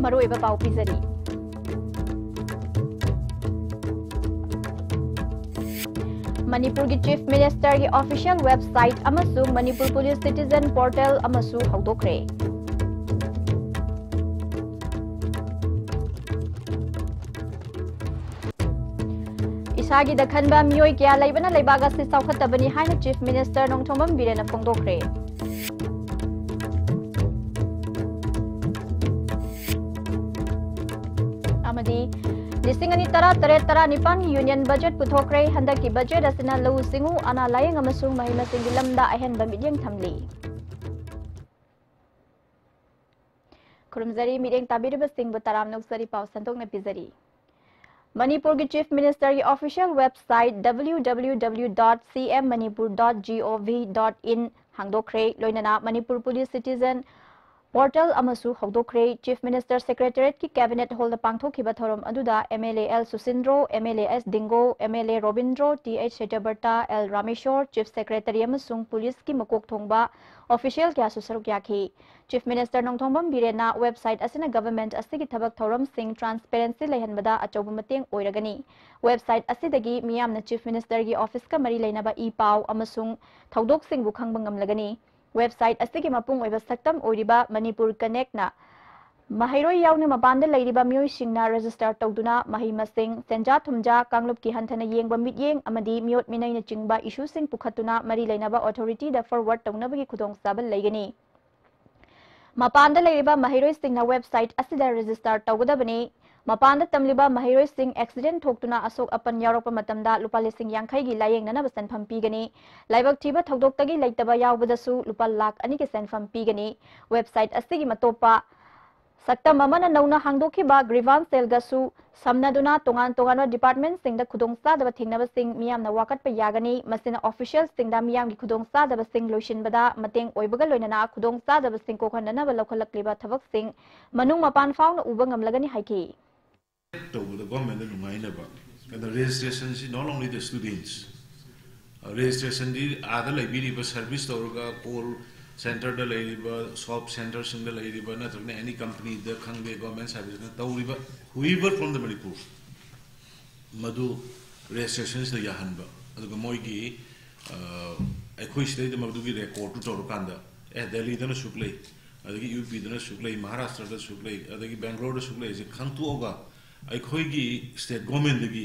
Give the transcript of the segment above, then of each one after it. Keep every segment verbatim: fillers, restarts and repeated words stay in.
ꯃꯔꯨꯑꯣꯏꯕ ꯄꯥꯎ ꯄꯤꯖꯔꯤ꯫ ꯃꯅꯤꯄꯨꯔꯒꯤ Chief Ministerꯒꯤ official website ꯑꯃꯁꯨꯡ Manipur Police Citizen Portal ꯑꯃꯁꯨ ꯍꯧꯗꯣꯛꯈ꯭ꯔꯦ꯫ ꯏꯁꯥꯒꯤꯗ ꯈꯟꯕ ꯃꯤꯑꯣꯏ ꯀꯌꯥ ꯂꯩꯕꯅ ꯂꯩꯕꯥꯛ ꯑꯁꯤ ꯆꯥꯎꯈꯠꯇꯕꯅꯤ ꯍꯥꯏꯅ Chief Minister ꯅꯣꯡꯊꯣꯝꯕꯝ ꯕꯤꯔꯦꯟꯅ ꯐꯣꯡꯗꯣꯛꯈ꯭ꯔꯦ꯫ ꯑꯃꯗꯤ ꯂꯤꯁꯤꯡ ꯑꯅꯤ ꯇꯔꯥ ꯇꯔꯦꯠ ꯇꯔꯥꯅꯤꯄꯥꯟꯒꯤ Union Budget ꯄꯨꯊꯣꯛꯈ꯭ꯔꯦ꯫ ꯍꯟꯗꯛꯀꯤ budget ꯑꯁꯤꯅ ꯂꯧꯎ ꯁꯤꯡꯎ, ꯑꯅꯥ ꯂꯥꯌꯦꯡ ꯑꯃꯁꯨꯡ ꯃꯍꯩ ꯃꯁꯤꯡꯒꯤ ꯂꯝꯗ ꯑꯍꯦꯟꯕ ꯃꯤꯠꯌꯦꯡ ꯊꯝꯂꯤ꯫ ꯈꯨꯔꯨꯝꯖꯔꯤ, ꯃꯤꯠꯌꯦꯡ ꯇꯥꯕꯤꯔꯤꯕꯁꯤꯡꯕꯨ ꯇꯔꯥꯝꯅ ꯑꯣꯛꯆꯔꯤ꯫ ꯄꯥꯎ ꯁꯟꯗꯣꯛꯅ ꯄꯤꯖꯔꯤ꯫ ꯃꯅꯤꯄꯨꯔꯒꯤ Chief Ministerꯒꯤ official website W W W dot C M Manipur dot G O V dot in ꯍꯥꯡꯗꯣꯛꯈ꯭ꯔꯦ꯫ ꯂꯣꯏꯅꯅ Manipur Police Citizen Portal ꯑꯃꯁꯨ ꯍꯧꯗꯣꯛꯈ꯭ꯔꯦ꯫ Chief Minister Secretariatꯀꯤ Cabinet Hallꯗ ꯄꯥꯡꯊꯣꯛꯈꯤꯕ ꯊꯧꯔꯝ ꯑꯗꯨꯗ M L A L ꯁꯨꯁꯤꯟꯗ꯭ꯔꯣ, M L A S ꯗꯤꯡꯒꯣ, M L A Robindro, T H ꯁꯇ꯭ꯌꯕ꯭ꯔꯇ, L Rameshwor, Chief Secretary ꯑꯃꯁꯨꯡ ꯄꯨꯂꯤꯁꯀꯤ ꯃꯀꯣꯛ ꯊꯣꯡꯕ official ꯀꯌꯥꯁꯨ ꯁꯔꯨꯛ ꯌꯥꯈꯤ꯫ Chief Minister ꯅꯣꯡꯊꯣꯝꯕꯝ ꯕꯤꯔꯦꯟꯅ website ꯑꯁꯤꯅ government ꯑꯁꯤꯒꯤ ꯊꯕꯛ ꯊꯧꯔꯝꯁꯤꯡ transparency ꯂꯩꯍꯟꯕꯗ ꯑꯆꯧꯕ ꯃꯇꯦꯡ ꯑꯣꯏꯔꯒꯅꯤ꯫ Website ꯑꯁꯤꯗꯒꯤ ꯃꯤꯌꯥꯝꯅ Chief Ministerꯒꯤ officeꯀ ꯃꯔꯤ ꯂꯩꯅꯕ ꯏ ꯄꯥꯎ ꯑꯃꯁꯨꯡ ꯊꯧꯗꯣꯛꯁꯤꯡꯕꯨ ꯈꯪꯕ ꯉꯝꯂꯒꯅꯤ꯫ Website ꯑꯁꯤꯒꯤ ꯃꯄꯨꯡ ꯑꯣꯏꯕ ꯁꯛꯇꯝ ꯑꯣꯏꯔꯤꯕ Manipur Connectꯅ ꯃꯍꯩꯔꯣꯏ ꯌꯥꯎꯅ ꯃꯄꯥꯟꯗ ꯂꯩꯔꯤꯕ ꯃꯤꯑꯣꯏꯁꯤꯡꯅ register ꯇꯧꯗꯨꯅ ꯃꯍꯩ ꯃꯁꯤꯡ, ꯁꯦꯟꯖꯥ ꯊꯨꯝꯖꯥ, ꯀꯥꯡꯂꯨꯞꯀꯤ ꯍꯟꯊꯅ ꯌꯦꯡꯕ ꯃꯤꯠꯌꯦꯡ ꯑꯃꯗꯤ ꯃꯤꯑꯣꯠ ꯃꯤꯅꯩꯅꯆꯤꯡꯕ issueꯁꯤꯡ ꯄꯨꯈꯠꯇꯨꯅ ꯃꯔꯤ ꯂꯩꯅꯕ authorityꯗ forward ꯇꯧꯅꯕꯒꯤ ꯈꯨꯗꯣꯡꯆꯥꯕ ꯂꯩꯒꯅꯤ꯫ ꯃꯄꯥꯟꯗ ꯂꯩꯔꯤꯕ ꯃꯍꯩꯔꯣꯏꯁꯤꯡꯅ website ꯑꯁꯤꯗ register ꯇꯧꯒꯗꯕꯅꯤ꯫ ꯃꯄꯥꯟꯗ ꯇꯝꯂꯤꯕ ꯃꯍꯩꯔꯣꯏꯁꯤꯡ accident ꯊꯣꯛꯇꯨꯅ ꯑꯁꯣꯛ ꯑꯄꯟ ꯌꯥꯎꯔꯛꯄ ꯃꯇꯝꯗ ꯂꯨꯄꯥ ꯂꯤꯁꯤꯡ ꯌꯥꯡꯈꯩꯒꯤ ꯂꯥꯌꯦꯡꯅꯅꯕ ꯁꯦꯟꯐꯝ ꯄꯤꯒꯅꯤ꯫ ꯂꯥꯏꯕꯛ ꯊꯤꯕ ꯊꯧꯗꯣꯛꯇꯒꯤ ꯂꯩꯇꯕ ꯌꯥꯎꯕꯗꯁꯨ ꯂꯨꯄꯥ ꯂꯥꯈ ꯑꯅꯤꯒꯤ ꯁꯦꯟꯐꯝ ꯄꯤꯒꯅꯤ꯫ Website ꯑꯁꯤꯒꯤ ꯑꯇꯣꯞꯄ ꯁꯛꯇꯝ ꯑꯃꯅ ꯅꯧꯅ ꯍꯥꯡꯗꯣꯛꯈꯤꯕ grievance cellꯒꯁꯨ ꯁꯝꯅꯗꯨꯅ ꯇꯣꯉꯥꯟ ꯇꯣꯉꯥꯟꯕ departmentꯁꯤꯡꯗ ꯈꯨꯗꯣꯡꯆꯥꯗꯕ ꯊꯦꯡꯅꯕꯁꯤꯡ ꯃꯤꯌꯥꯝꯅ ꯋꯥꯀꯠꯄ ꯌꯥꯒꯅꯤ꯫ ꯃꯁꯤꯅ officialꯁꯤꯡꯗ ꯃꯤꯌꯥꯝꯒꯤ ꯈꯨꯗꯣꯡꯆꯥꯗꯕꯁꯤꯡ ꯂꯣꯏꯁꯤꯟꯕꯗ ꯃꯇꯦꯡ ꯑꯣꯏꯕꯒ ꯂꯣꯏꯅꯅ ꯈꯨꯗꯣꯡꯆꯥꯗꯕꯁꯤꯡ ꯀꯣꯛꯍꯟꯅꯅꯕ ꯂꯧꯈꯠꯂꯛꯂꯤꯕ ꯊꯕꯛꯁꯤꯡ ꯃꯅꯨꯡ ꯃꯄꯥꯟ ꯐꯥꯎꯅ ꯎꯕ ꯉꯝꯂꯒꯅꯤ ꯍꯥꯏꯈꯤ꯫ ꯇꯧꯕꯗ governmentꯗ ꯅꯨꯡꯉꯥꯏꯅꯕ꯫ ꯑꯗ registrationꯁꯤ not only the students, registrationꯗꯤ ꯑꯥꯗ ꯂꯩꯕꯤꯔꯤꯕ service ꯇꯧꯔꯒ ꯀꯣꯜ ꯁꯦꯟꯇꯔꯗ ꯂꯩꯔꯤꯕ, ꯁꯣꯞ ꯁꯦꯟꯇꯔꯁꯤꯡꯗ ꯂꯩꯔꯤꯕ, ꯅꯠꯇ꯭ꯔꯒꯅ ꯑꯦꯅꯤ ꯀꯝꯄꯅꯤꯗ ꯈꯪꯗꯦ, ꯒꯣꯔꯃꯦꯟ ꯁꯥꯔꯚꯤꯁꯅ ꯇꯧꯔꯤꯕ, whoever from the Manipur, ꯃꯗꯨ ꯔꯦꯖꯤꯁꯇ꯭ꯔꯦꯁꯟꯁꯤꯗ ꯌꯥꯍꯟꯕ, ꯑꯗꯨꯒ ꯃꯣꯏꯒꯤ ꯑꯩꯈꯣꯏ ꯁꯤꯗꯩꯗ ꯃꯗꯨꯒꯤ ꯔꯦꯀꯣꯔꯠꯇꯨ ꯇꯧꯔꯀꯥꯟꯗ, ꯑꯦ, ꯗꯦꯜꯂꯤꯗꯅ ꯁꯨꯛ ꯂꯩ, ꯑꯗꯒꯤ ꯌꯨ ꯄꯤꯗꯅ ꯁꯨꯛ ꯂꯩ, ꯃꯍꯥꯔꯥꯁꯇ꯭ꯔꯗ ꯁꯨꯛ ꯂꯩ, ꯑꯗꯒꯤ ꯕꯦꯡꯒ꯭ꯂꯣꯔꯗ ꯁꯨꯛ ꯂꯩꯁꯦ ꯈꯪꯇꯣꯛꯑꯒ, ꯑꯩꯈꯣꯏꯒꯤ ꯁ꯭ꯇꯦꯠ ꯒꯣꯔꯃꯦꯟꯗꯒꯤ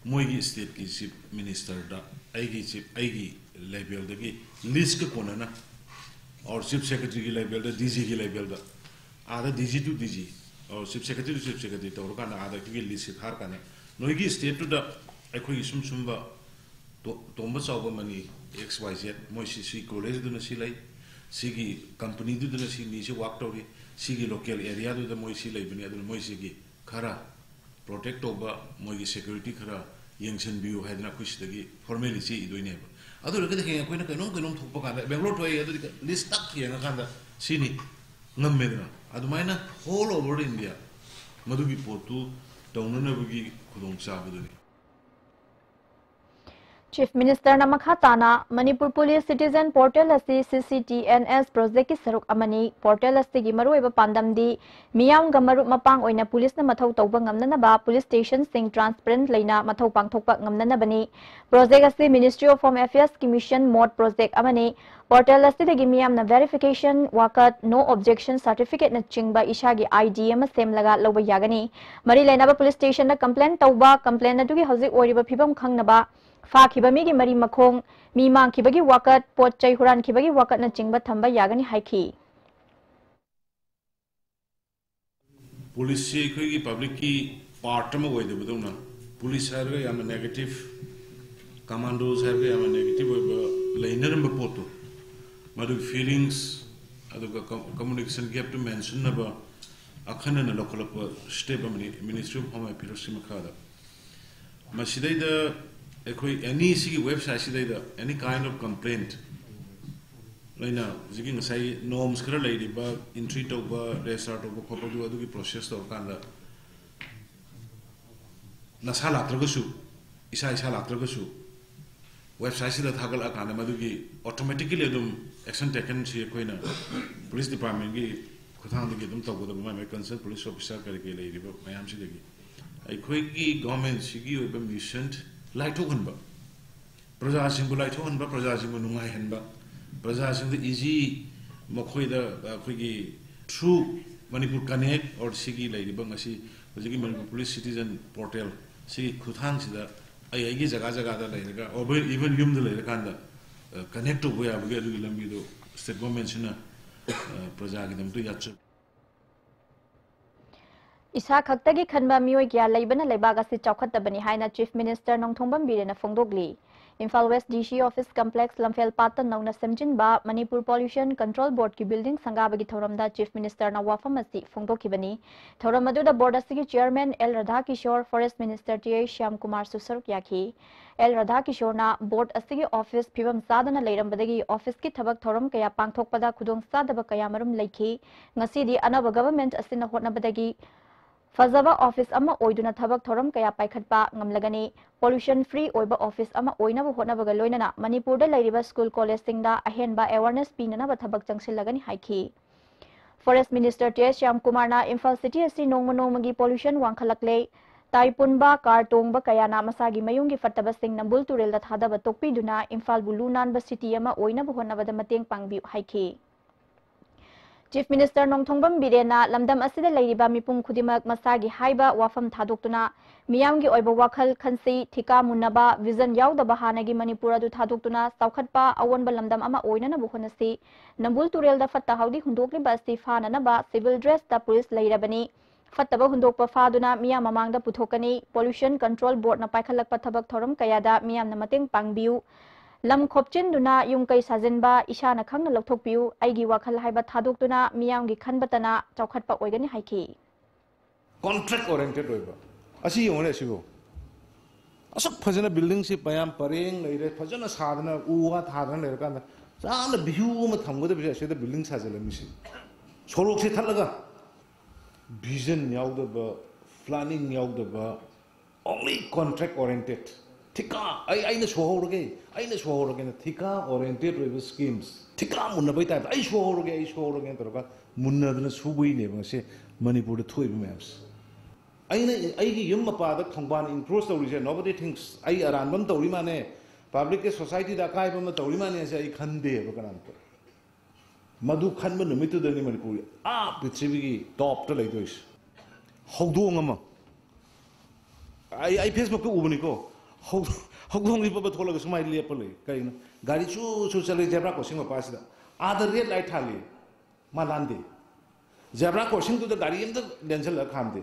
ꯃꯣꯏꯒꯤ ꯁ꯭ꯇꯦꯠꯀꯤ ꯆꯤꯐ ꯃꯤꯅꯤꯁꯇꯔꯗ ꯑꯩꯒꯤ ꯆꯤꯐ, ꯑꯩꯒꯤ ꯂꯦꯚꯦꯜꯗꯒꯤ ꯂꯤꯁꯀ ꯀꯣꯟꯅꯅ, ꯑꯣꯔ ꯆꯤꯐ ꯁꯦꯀ꯭ꯔꯦꯇꯔꯤꯒꯤ ꯂꯦꯚꯦꯜꯗ, ꯗꯤ ꯖꯤꯒꯤ ꯂꯦꯚꯦꯜꯗ, and D G to D G, or chief secretary to chief secretary ꯇꯧꯔꯀꯥꯟꯗ, ꯑꯥꯗ ꯑꯩꯈꯣꯏꯒꯤ ꯂꯤꯁꯁꯦ ꯊꯥꯔꯀꯥꯟꯗ, ꯅꯣꯏꯒꯤ ꯁ꯭ꯇꯦꯠꯇꯨꯗ ꯑꯩꯈꯣꯏꯒꯤ ꯁꯨꯝ ꯁꯨꯝꯕ ꯇꯣ-, ꯇꯣꯝꯕ ꯆꯥꯎꯕ ꯃꯅꯤ, ꯑꯦꯛꯁ ꯋꯥꯏ ꯖꯦꯠ, ꯃꯣꯏ ꯁꯤ, ꯁꯤ ꯀꯣꯂꯦꯖꯇꯨꯅ ꯁꯤ ꯂꯩ, ꯁꯤꯒꯤ ꯀꯝꯄꯅꯤꯗꯨꯗꯅ ꯁꯤ ꯃꯤꯁꯤ ꯋꯥꯛ ꯇꯧꯔꯤ, ꯁꯤꯒꯤ ꯂꯣꯀꯦꯜ ꯑꯦꯔꯤꯌꯥꯗꯨꯗ ꯃꯣꯏ ꯁꯤ ꯂꯩꯕꯅꯤ, ꯑꯗꯨꯅ ꯃꯣꯏ ꯁꯤꯒꯤ ꯈꯔ ꯄ꯭ꯔꯣꯇꯦꯛ ꯇꯧꯕ, ꯃꯣꯏꯒꯤ ꯁꯦꯀ꯭ꯌꯨꯔꯤꯇꯤ ꯈꯔ ꯌꯦꯡꯁꯤꯟꯕꯤꯌꯨ ꯍꯥꯏꯗꯅ ꯑꯩꯈꯣꯏ ꯁꯤꯗꯒꯤ ꯐꯣꯔꯃꯦꯂꯤ ꯆꯦ ꯏꯗꯣꯏꯅꯦꯕ꯫ ꯑꯗꯨ ꯑꯣꯏꯔꯒꯗꯤ ꯍꯌꯦꯡ ꯑꯩꯈꯣꯏꯅ ꯀꯩꯅꯣꯝ ꯀꯩꯅꯣꯝ ꯊꯣꯛꯄ ꯀꯥꯟꯗ, ꯕꯦꯡꯒ꯭ꯂꯣꯔ ꯊꯣꯛꯑꯦ, ꯑꯗꯨꯗꯤ ꯂꯤꯁ ꯇꯛ ꯌꯦꯡꯉꯀꯥꯟꯗ ꯁꯤꯅꯤ, ꯉꯝꯃꯦꯗꯅ꯫ ꯑꯗꯨꯃꯥꯏꯅ all over India ꯃꯗꯨꯒꯤ ꯄꯣꯠꯇꯨ ꯇꯧꯅꯅꯕꯒꯤ ꯈꯨꯗꯣꯡꯆꯥꯕꯗꯨꯅꯤ꯫ ꯆꯤꯐ ꯃꯤꯅꯤꯁꯇꯔꯅ ꯃꯈꯥ ꯇꯥꯅ, ꯃꯅꯤꯄꯨꯔ ꯄꯨꯂꯤꯁ ꯁꯤꯇꯤꯖꯦꯟ ꯄꯣꯔꯇꯦꯜ ꯑꯁꯤ ꯁꯤ ꯁꯤ ꯇꯤ ꯑꯦꯟ ꯑꯦꯁ ꯄ꯭ꯔꯣꯖꯦꯛꯀꯤ ꯁꯔꯨꯛ ꯑꯃꯅꯤ꯫ ꯄꯣꯔꯇꯦꯜ ꯑꯁꯤꯒꯤ ꯃꯔꯨꯑꯣꯏꯕ ꯄꯥꯟꯗꯝꯗꯤ ꯃꯤꯌꯥꯝꯒ ꯃꯔꯨꯞ ꯃꯄꯥꯡ ꯑꯣꯏꯅ ꯄꯨꯂꯤꯁꯅ ꯃꯊꯧ ꯇꯧꯕ ꯉꯝꯅꯅꯕ, ꯄꯨꯂꯤꯁ ꯁ꯭ꯇꯦꯁꯟꯁꯤꯡ ꯇ꯭ꯔꯥꯟꯁꯄꯔꯦꯟꯠ ꯂꯩꯅ ꯃꯊꯧ ꯄꯥꯡꯊꯣꯛꯄ ꯉꯝꯅꯅꯕꯅꯤ꯫ ꯄ꯭ꯔꯣꯖꯦꯛ ꯑꯁꯤ ꯃꯤꯅꯤꯁꯇ꯭ꯔꯤ ꯑꯣꯐ ꯍꯣꯝ ꯑꯦꯐꯤꯌꯔꯁꯀꯤ ꯃꯤꯁꯟ ꯃꯣꯗ ꯄ꯭ꯔꯣꯖꯦꯛ ꯑꯃꯅꯤ꯫ ꯄꯣꯔꯇꯦꯜ ꯑꯁꯤꯗꯒꯤ ꯃꯤꯌꯥꯝꯅ ꯚꯦꯔꯤꯐꯤꯀꯦꯁꯟ, ꯋꯥꯀꯠ, ꯅꯣ ꯑꯣꯕꯖꯦꯛꯁꯟ ꯁꯥꯔꯇꯤꯐꯤꯀꯦꯠꯅꯆꯤꯡꯕ ꯏꯁꯥꯒꯤ ꯑꯥꯏ ꯗꯤ ꯑꯃ ꯁꯦꯝꯂꯒ ꯂꯧꯕ ꯌꯥꯒꯅꯤ꯫ ꯃꯔꯤ ꯂꯩꯅꯕ ꯄꯨꯂꯤꯁ ꯁ꯭ꯇꯦꯁꯟꯗ ꯀꯝꯄ꯭ꯂꯦꯟ ꯇꯧꯕ, ꯀꯝꯄ꯭ꯂꯦꯟ ꯑꯗꯨꯒꯤ ꯍꯧꯖꯤꯛ ꯑꯣꯏꯔꯤꯕ ꯐꯤꯕꯝ ꯈꯪꯅꯕ, ꯐꯥꯈꯤꯕ ꯃꯤꯒꯤ ꯃꯔꯤ ꯃꯈꯣꯡ, ꯃꯤ ꯃꯥꯡꯈꯤꯕꯒꯤ ꯋꯥꯀꯠ, ꯄꯣꯠ ꯆꯩ ꯍꯨꯔꯥꯟꯈꯤꯕꯒꯤ ꯋꯥꯀꯠꯅꯆꯤꯡꯕ ꯊꯝꯕ ꯌꯥꯒꯅꯤ ꯍꯥꯏꯈꯤ꯫ ꯄꯨꯂꯤꯁꯁꯤ ꯑꯩꯈꯣꯏꯒꯤ ꯄꯕ꯭ꯂꯤꯛꯀꯤ ꯄꯥꯔꯠ ꯑꯃ ꯑꯣꯏꯗꯕꯗꯧꯅ, ꯄꯨꯂꯤꯁ ꯍꯥꯏꯔꯒ ꯌꯥꯝꯅ ꯅꯦꯒꯦꯇꯤꯚ, ꯀꯃꯥꯟꯗꯣꯁ ꯍꯥꯏꯔꯒ ꯌꯥꯝꯅ ꯅꯦꯒꯦꯇꯤꯚ ꯑꯣꯏꯕ ꯂꯩꯅꯔꯝꯕ ꯄꯣꯠꯇꯣ, ꯃꯗꯨꯒꯤ ꯐꯤꯂꯤꯡꯁ, ꯑꯗꯨꯒ ꯀꯝ-, ꯀꯝꯃꯨꯅꯤꯀꯦꯁꯟ ꯒꯦꯞꯇꯨ ꯃꯦꯟꯁꯤꯟꯅꯕ ꯑꯈꯟꯅꯅ ꯂꯧꯈꯠꯂꯛꯄ ꯁ꯭ꯇꯦꯞ ꯑꯃꯅꯤ ꯃꯤꯅꯤꯁꯇ꯭ꯔꯤ ꯑꯣꯐ ꯍꯣꯝ ꯑꯦꯐꯤꯌꯔꯁꯀꯤ ꯃꯈꯥꯗ꯫ ꯃꯁꯤꯗꯩꯗ ꯑꯩꯈꯣꯏ ꯑꯦꯅꯤ ꯁꯤꯒꯤ ꯋꯦꯕꯁꯥꯏꯠꯁꯤꯗꯩꯗ any kind of complaint, ꯑꯩꯅ ꯍꯧꯖꯤꯛꯀꯤ ꯉꯁꯥꯏ ꯅꯣꯔꯝꯁ ꯈꯔ ꯂꯩꯔꯤꯕ, ꯑꯦꯟꯇ꯭ꯔꯤ ꯇꯧꯕ, ꯔꯦꯖꯤꯁꯇꯔ ꯇꯧꯕ ꯈꯣꯠꯄꯗꯨ, ꯑꯗꯨꯒꯤ ꯄ꯭ꯔꯣꯁꯦꯁ ꯇꯧꯔꯀꯥꯟꯗ ꯅꯁꯥ ꯂꯥꯛꯇ꯭ꯔꯒꯁꯨ, ꯏꯁꯥ ꯏꯁꯥ ꯂꯥꯛꯇ꯭ꯔꯒꯁꯨ, ꯋꯦꯕꯁꯥꯏꯠꯁꯤꯗ ꯊꯥꯒꯠꯂꯛꯑꯀꯥꯟꯗ ꯃꯗꯨꯒꯤ ꯑꯣꯇꯣꯃꯦꯇꯤꯀꯦꯂꯤ ꯑꯗꯨꯝ ꯑꯦꯛꯁꯟ ꯇꯦꯀꯟꯁꯤ ꯑꯩꯈꯣꯏꯅ ꯄꯨꯂꯤꯁ ꯗꯤꯄꯥꯔꯠꯃꯦꯟꯒꯤ ꯈꯨꯠꯊꯥꯡꯗꯒꯤ ꯑꯗꯨꯝ ꯇꯧꯒꯗꯕ, ꯃꯥꯏ ꯃꯥꯏ ꯀꯟꯁꯔꯟ ꯄꯨꯂꯤꯁ ꯑꯣꯐꯤꯁꯥꯔ ꯀꯔꯤ ꯀꯔꯤ ꯂꯩꯔꯤꯕ ꯃꯌꯥꯝꯁꯤꯗꯒꯤ꯫ ꯑꯩꯈꯣꯏꯒꯤ ꯒꯣꯔꯃꯦꯟꯁꯤꯒꯤ ꯑꯣꯏꯕ ꯃꯤꯁꯟ ꯂꯥꯏꯊꯣꯛꯍꯟꯕ, ꯄ꯭ꯔꯖꯥꯁꯤꯡꯕꯨ ꯂꯥꯏꯊꯣꯛꯍꯟꯕ, ꯄ꯭ꯔꯖꯥꯁꯤꯡꯕꯨ ꯅꯨꯡꯉꯥꯏꯍꯟꯕ, ꯄ꯭ꯔꯖꯥꯁꯤꯡꯗ ꯏꯖꯤ, ꯃꯈꯣꯏꯗ ꯑꯩꯈꯣꯏꯒꯤ ꯊ꯭ꯔꯨ ꯃꯅꯤꯄꯨꯔ ꯀꯅꯦꯛ ꯑꯣꯔ ꯁꯤꯒꯤ ꯂꯩꯔꯤꯕ ꯉꯁꯤ ꯍꯧꯖꯤꯛꯀꯤ ꯃꯅꯤꯄꯨꯔ ꯄꯨꯂꯤꯁ ꯁꯤꯇꯤꯖꯟ ꯄꯣꯔꯇꯦꯜ ꯁꯤꯒꯤ ꯈꯨꯠꯊꯥꯡꯁꯤꯗ ꯑꯩ ꯑꯩꯒꯤ ꯖꯒꯥ ꯖꯒꯥꯗ ꯂꯩꯔꯒ, ꯑꯣꯔ ꯏꯚꯟ ꯌꯨꯝꯗ ꯂꯩꯔꯀꯥꯟꯗ ꯀꯅꯦꯛ ꯇꯧꯕ ꯌꯥꯕꯒꯤ ꯑꯗꯨꯒꯤ ꯂꯝꯕꯤꯗꯣ ꯁ꯭ꯇꯦꯠ ꯒꯣꯔꯃꯦꯟꯁꯤꯅ ꯄ꯭ꯔꯖꯥꯒꯤꯗꯃꯛꯇ ꯌꯥꯠꯆꯕ꯫ ꯏꯁꯥ ꯈꯛꯇꯒꯤ ꯈꯟꯕ ꯃꯤꯑꯣꯏ ꯀꯌꯥ ꯂꯩꯕꯅ ꯂꯩꯕꯥꯛ ꯑꯁꯤ ꯆꯥꯎꯈꯠꯇꯕꯅꯤ ꯍꯥꯏꯅ Chief Minister ꯅꯣꯡꯊꯣꯝꯕꯝ ꯕꯤꯔꯦꯟꯅ ꯐꯣꯡꯗꯣꯛꯂꯤ꯫ Imphal West D C Office Complex ꯂꯝꯐꯦꯜ ꯄꯥꯠꯇ ꯅꯧꯅ ꯁꯦꯝꯖꯤꯟꯕ ꯃꯅꯤꯄꯨꯔ Pollution Control Board ꯀꯤ building ꯁꯪꯒꯥꯕꯒꯤ ꯊꯧꯔꯝꯗ Chief Minister ꯅ ꯋꯥꯐꯝ ꯑꯁꯤ ꯐꯣꯡꯗꯣꯛꯈꯤꯕꯅꯤ꯫ ꯊꯧꯔꯝ ꯑꯗꯨꯗ board ꯑꯁꯤꯒꯤ chairman L ꯔꯥꯙꯥꯀꯤꯁꯣꯔ, Forest Minister ꯇꯦ ꯑꯩꯆ ꯁ꯭ꯌꯥꯝꯀꯨꯃꯥꯔꯁꯨ ꯁꯔꯨꯛ ꯌꯥꯈꯤ꯫ ꯑꯦꯜ ꯔꯥꯙꯥꯀꯤꯁꯣꯔꯅ board ꯑꯁꯤꯒꯤ office ꯐꯤꯕꯝ ꯆꯥꯗꯅ ꯂꯩꯔꯝꯕꯗꯒꯤ office ꯀꯤ ꯊꯕꯛ ꯊꯧꯔꯝ ꯀꯌꯥ ꯄꯥꯡꯊꯣꯛꯄꯗ ꯈꯨꯗꯣꯡꯆꯥꯗꯕ ꯀꯌꯥꯃꯔꯨꯝ ꯂꯩꯈꯤ꯫ ꯉꯁꯤꯗꯤ ꯑꯅꯧꯕ government ꯑꯁꯤꯅ ꯍꯣꯠꯅꯕꯗꯒꯤ ꯐꯖꯕ office ꯑꯃ ꯑꯣꯏꯗꯨꯅ ꯊꯕꯛ ꯊꯧꯔꯝ ꯀꯌꯥ ꯄꯥꯏꯈꯠꯄ ꯉꯝꯂꯒꯅꯤ꯫ Pollution free ꯑꯣꯏꯕ office ꯑꯃ ꯑꯣꯏꯅꯕ ꯍꯣꯠꯅꯕꯒ ꯂꯣꯏꯅꯅ ꯃꯅꯤꯄꯨꯔꯗ ꯂꯩꯔꯤꯕ school college ꯁꯤꯡꯗ ꯑꯍꯦꯟꯕ awareness ꯄꯤꯅꯅꯕ ꯊꯕꯛ ꯆꯪꯁꯤꯜꯂꯒꯅꯤ ꯍꯥꯏꯈꯤ꯫ Forest Minister ꯇꯤ ꯑꯦꯁ ꯁ꯭ꯌꯥꯝꯀꯨꯃꯥꯔꯅ ꯏꯝꯐꯥꯜ city ꯑꯁꯤ ꯅꯣꯡꯃ ꯅꯣꯡꯃꯒꯤ pollution ꯋꯥꯡꯈꯠꯂꯛꯂꯦ, ꯇꯥꯏ ꯄꯨꯟꯕ, car ꯇꯣꯡꯕ ꯀꯌꯥꯅ ꯃꯁꯥꯒꯤ ꯃꯌꯨꯝꯒꯤ ꯐꯠꯇꯕꯁꯤꯡ ꯅꯝꯕꯨꯜ ꯇꯨꯔꯦꯜꯗ ꯊꯥꯗꯕ ꯇꯣꯛꯄꯤꯗꯨꯅ ꯏꯝꯐꯥꯜꯕꯨ ꯂꯨ ꯅꯥꯟꯕ city ꯑꯃ ꯑꯣꯏꯅꯕ ꯍꯣꯠꯅꯕꯗ ꯃꯇꯦꯡ ꯄꯥꯡꯕꯤꯌꯨ ꯍꯥꯏꯈꯤ꯫ Chief Minister ꯅꯣꯡꯊꯣꯝꯕꯝ ꯕꯤꯔꯦꯟꯅ ꯂꯝꯗꯝ ꯑꯁꯤꯗ ꯂꯩꯔꯤꯕ ꯃꯤꯄꯨꯝ ꯈꯨꯗꯤꯡꯃꯛ ꯃꯁꯥꯒꯤ ꯍꯥꯏꯕ ꯋꯥꯐꯝ ꯊꯥꯗꯣꯛꯇꯨꯅ ꯃꯤꯌꯥꯝꯒꯤ ꯑꯣꯏꯕ ꯋꯥꯈꯜ ꯈꯟꯁꯤ, ꯊꯤꯀꯥ ꯃꯨꯟꯅꯕ vision ꯌꯥꯎꯗꯕ ꯍꯥꯟꯅꯒꯤ ꯃꯅꯤꯄꯨꯔ ꯑꯗꯨ ꯊꯥꯗꯣꯛꯇꯨꯅ ꯆꯥꯎꯈꯠꯄ ꯑꯑꯣꯟꯕ ꯂꯝꯗꯝ ꯑꯃ ꯑꯣꯏꯅꯅꯕ ꯍꯣꯠꯅꯁꯤ꯫ ꯅꯝꯕꯨꯜ ꯇꯨꯔꯦꯜꯗ ꯐꯠꯇ ꯍꯥꯎꯗꯤ ꯍꯨꯟꯗꯣꯛꯂꯤꯕ ꯑꯁꯤ ꯐꯥꯅꯅꯕ civil dress ꯇ ꯄꯨꯂꯤꯁ ꯂꯩꯔꯕꯅꯤ꯫ ꯐꯠꯇꯕ ꯍꯨꯟꯗꯣꯛꯄ ꯐꯥꯗꯨꯅ ꯃꯤꯌꯥꯝ ꯃꯃꯥꯡꯗ ꯄꯨꯊꯣꯛꯀꯅꯤ꯫ Pollution Control Board ꯅ ꯄꯥꯏꯈꯠꯂꯛꯄ ꯊꯕꯛ ꯊꯧꯔꯝ ꯀꯌꯥꯗ ꯃꯤꯌꯥꯝꯅ ꯃꯇꯦꯡ ꯄꯥꯡꯕꯤꯌꯨ꯫ ꯂꯝ ꯈꯣꯞꯆꯤꯟꯗꯨꯅ ꯌꯨꯝ ꯀꯩ ꯁꯥꯖꯤꯟꯕ ꯏꯁꯥꯅ ꯈꯪꯅ ꯂꯧꯊꯣꯛꯄꯤꯌꯨ꯫ ꯑꯩꯒꯤ ꯋꯥꯈꯜ ꯍꯥꯏꯕ ꯊꯥꯗꯣꯛꯇꯨꯅ ꯃꯤꯌꯥꯝꯒꯤ ꯈꯟꯕꯇꯅ ꯆꯥꯎꯈꯠꯄ ꯑꯣꯏꯒꯅꯤ ꯍꯥꯏꯈꯤ꯫ Contract oriented ꯑꯣꯏꯕ ꯑꯁꯤ ꯌꯦꯡꯉꯨꯅꯦ꯫ ꯑꯁꯤꯕꯨ ꯑꯁꯨꯛ ꯐꯖꯅ building ꯁꯤ ꯃꯌꯥꯝ ꯄꯔꯦꯡ ꯂꯩꯔꯦ, ꯐꯖꯅ ꯁꯥꯗꯅ ꯎ ꯋꯥ ꯊꯥꯗꯅ ꯂꯩꯔꯀꯥꯟꯗ ꯆꯥꯅ view ꯑꯃ ꯊꯝꯒꯗꯕꯁꯦ ꯑꯁꯤꯗ building ꯁꯥꯖꯤꯜꯂꯝꯃꯤꯁꯤ꯫ ꯁꯣꯔꯣꯛꯁꯦ ꯊꯠꯂꯒ vision ꯌꯥꯎꯗꯕ, planning ꯌꯥꯎꯗꯕ, only contract oriented꯫ ꯊꯤꯀꯥ, ꯑꯩ ꯑꯩꯅ ꯁꯨꯍꯧꯔꯒꯦ, ꯑꯩꯅ ꯁꯨꯍꯧꯔꯒꯦꯅ ꯊꯤꯀꯥ ꯑꯣꯔꯤꯌꯦꯟꯇꯦꯠ ꯑꯣꯏꯕ ꯁ꯭ꯀꯤꯝꯁ, ꯊꯤꯀꯥ ꯃꯨꯟꯅꯕꯩ ꯇꯥꯏꯞꯇ ꯑꯩ ꯁꯨꯍꯧꯔꯒꯦ, ꯑꯩ ꯁꯨꯍꯧꯔꯒꯦꯅ ꯇꯧꯔꯒ ꯃꯨꯟꯅꯗꯅ ꯁꯨꯕꯩꯅꯦꯕ ꯉꯁꯤ ꯃꯅꯤꯄꯨꯔꯗ ꯊꯣꯛꯏꯕ ꯃꯌꯥꯝꯁꯦ꯫ ꯑꯩꯅ ꯑꯩꯒꯤ ꯌꯨꯝ ꯃꯄꯥꯗ ꯈꯣꯡꯕꯥꯟ ꯏꯟꯀ꯭ꯔꯣꯁ ꯇꯧꯔꯤꯁꯦ, nobody thinks ꯑꯩ ꯑꯔꯥꯟꯕ ꯑꯃ ꯇꯧꯔꯤ ꯃꯥꯅꯦ, ꯄꯕ꯭ꯂꯤꯛꯀꯤ ꯁꯣꯁꯥꯏꯇꯤꯗ ꯑꯀꯥꯏꯕ ꯑꯃ ꯇꯧꯔꯤ ꯃꯥꯅꯦ ꯍꯥꯏꯁꯦ ꯑꯩ ꯈꯟꯗꯦꯕ ꯀꯅꯥꯝꯇ꯫ ꯃꯗꯨ ꯈꯟꯕ ꯅꯨꯃꯤꯠꯇꯨꯗꯅꯤ ꯃꯅꯤꯄꯨꯔ ꯑꯥ ꯄ꯭ꯔꯤꯊꯤꯕꯤꯒꯤ ꯇꯣꯞꯇ ꯂꯩꯗꯣꯏꯁꯦ꯫ ꯍꯧꯗꯣꯡ ꯑꯃ, ꯑꯩ ꯑꯩ ꯐꯦꯁꯕꯨꯛꯇ ꯎꯕꯅꯤꯀꯣ, ꯍꯧ- ꯍꯧꯗꯣꯡ ꯂꯤꯞꯄ ꯊꯣꯛꯂꯒ ꯁꯨꯃꯥꯏꯅ ꯂꯦꯞꯄ ꯂꯩ꯫ ꯀꯩꯅꯣ? ꯒꯥꯔꯤ ꯁꯨ ꯁꯨ ꯆꯠꯂꯤ, ꯖꯦꯕ꯭ꯔꯥ ꯀ꯭ꯔꯣꯁꯤꯡ ꯃꯄꯥꯁꯤꯗ, ꯑꯥꯗ ꯔꯦꯗ ꯂꯥꯏꯠ ꯊꯥꯜꯂꯤ, ꯃꯥ ꯂꯥꯟꯗꯦ꯫ ꯖꯦꯕ꯭ꯔꯥ ꯀ꯭ꯔꯣꯁꯤꯡꯗꯨꯗ ꯒꯥꯔꯤ ꯑꯝꯇ ꯂꯦꯟꯁꯤꯜꯂꯒ ꯈꯥꯝꯗꯦ꯫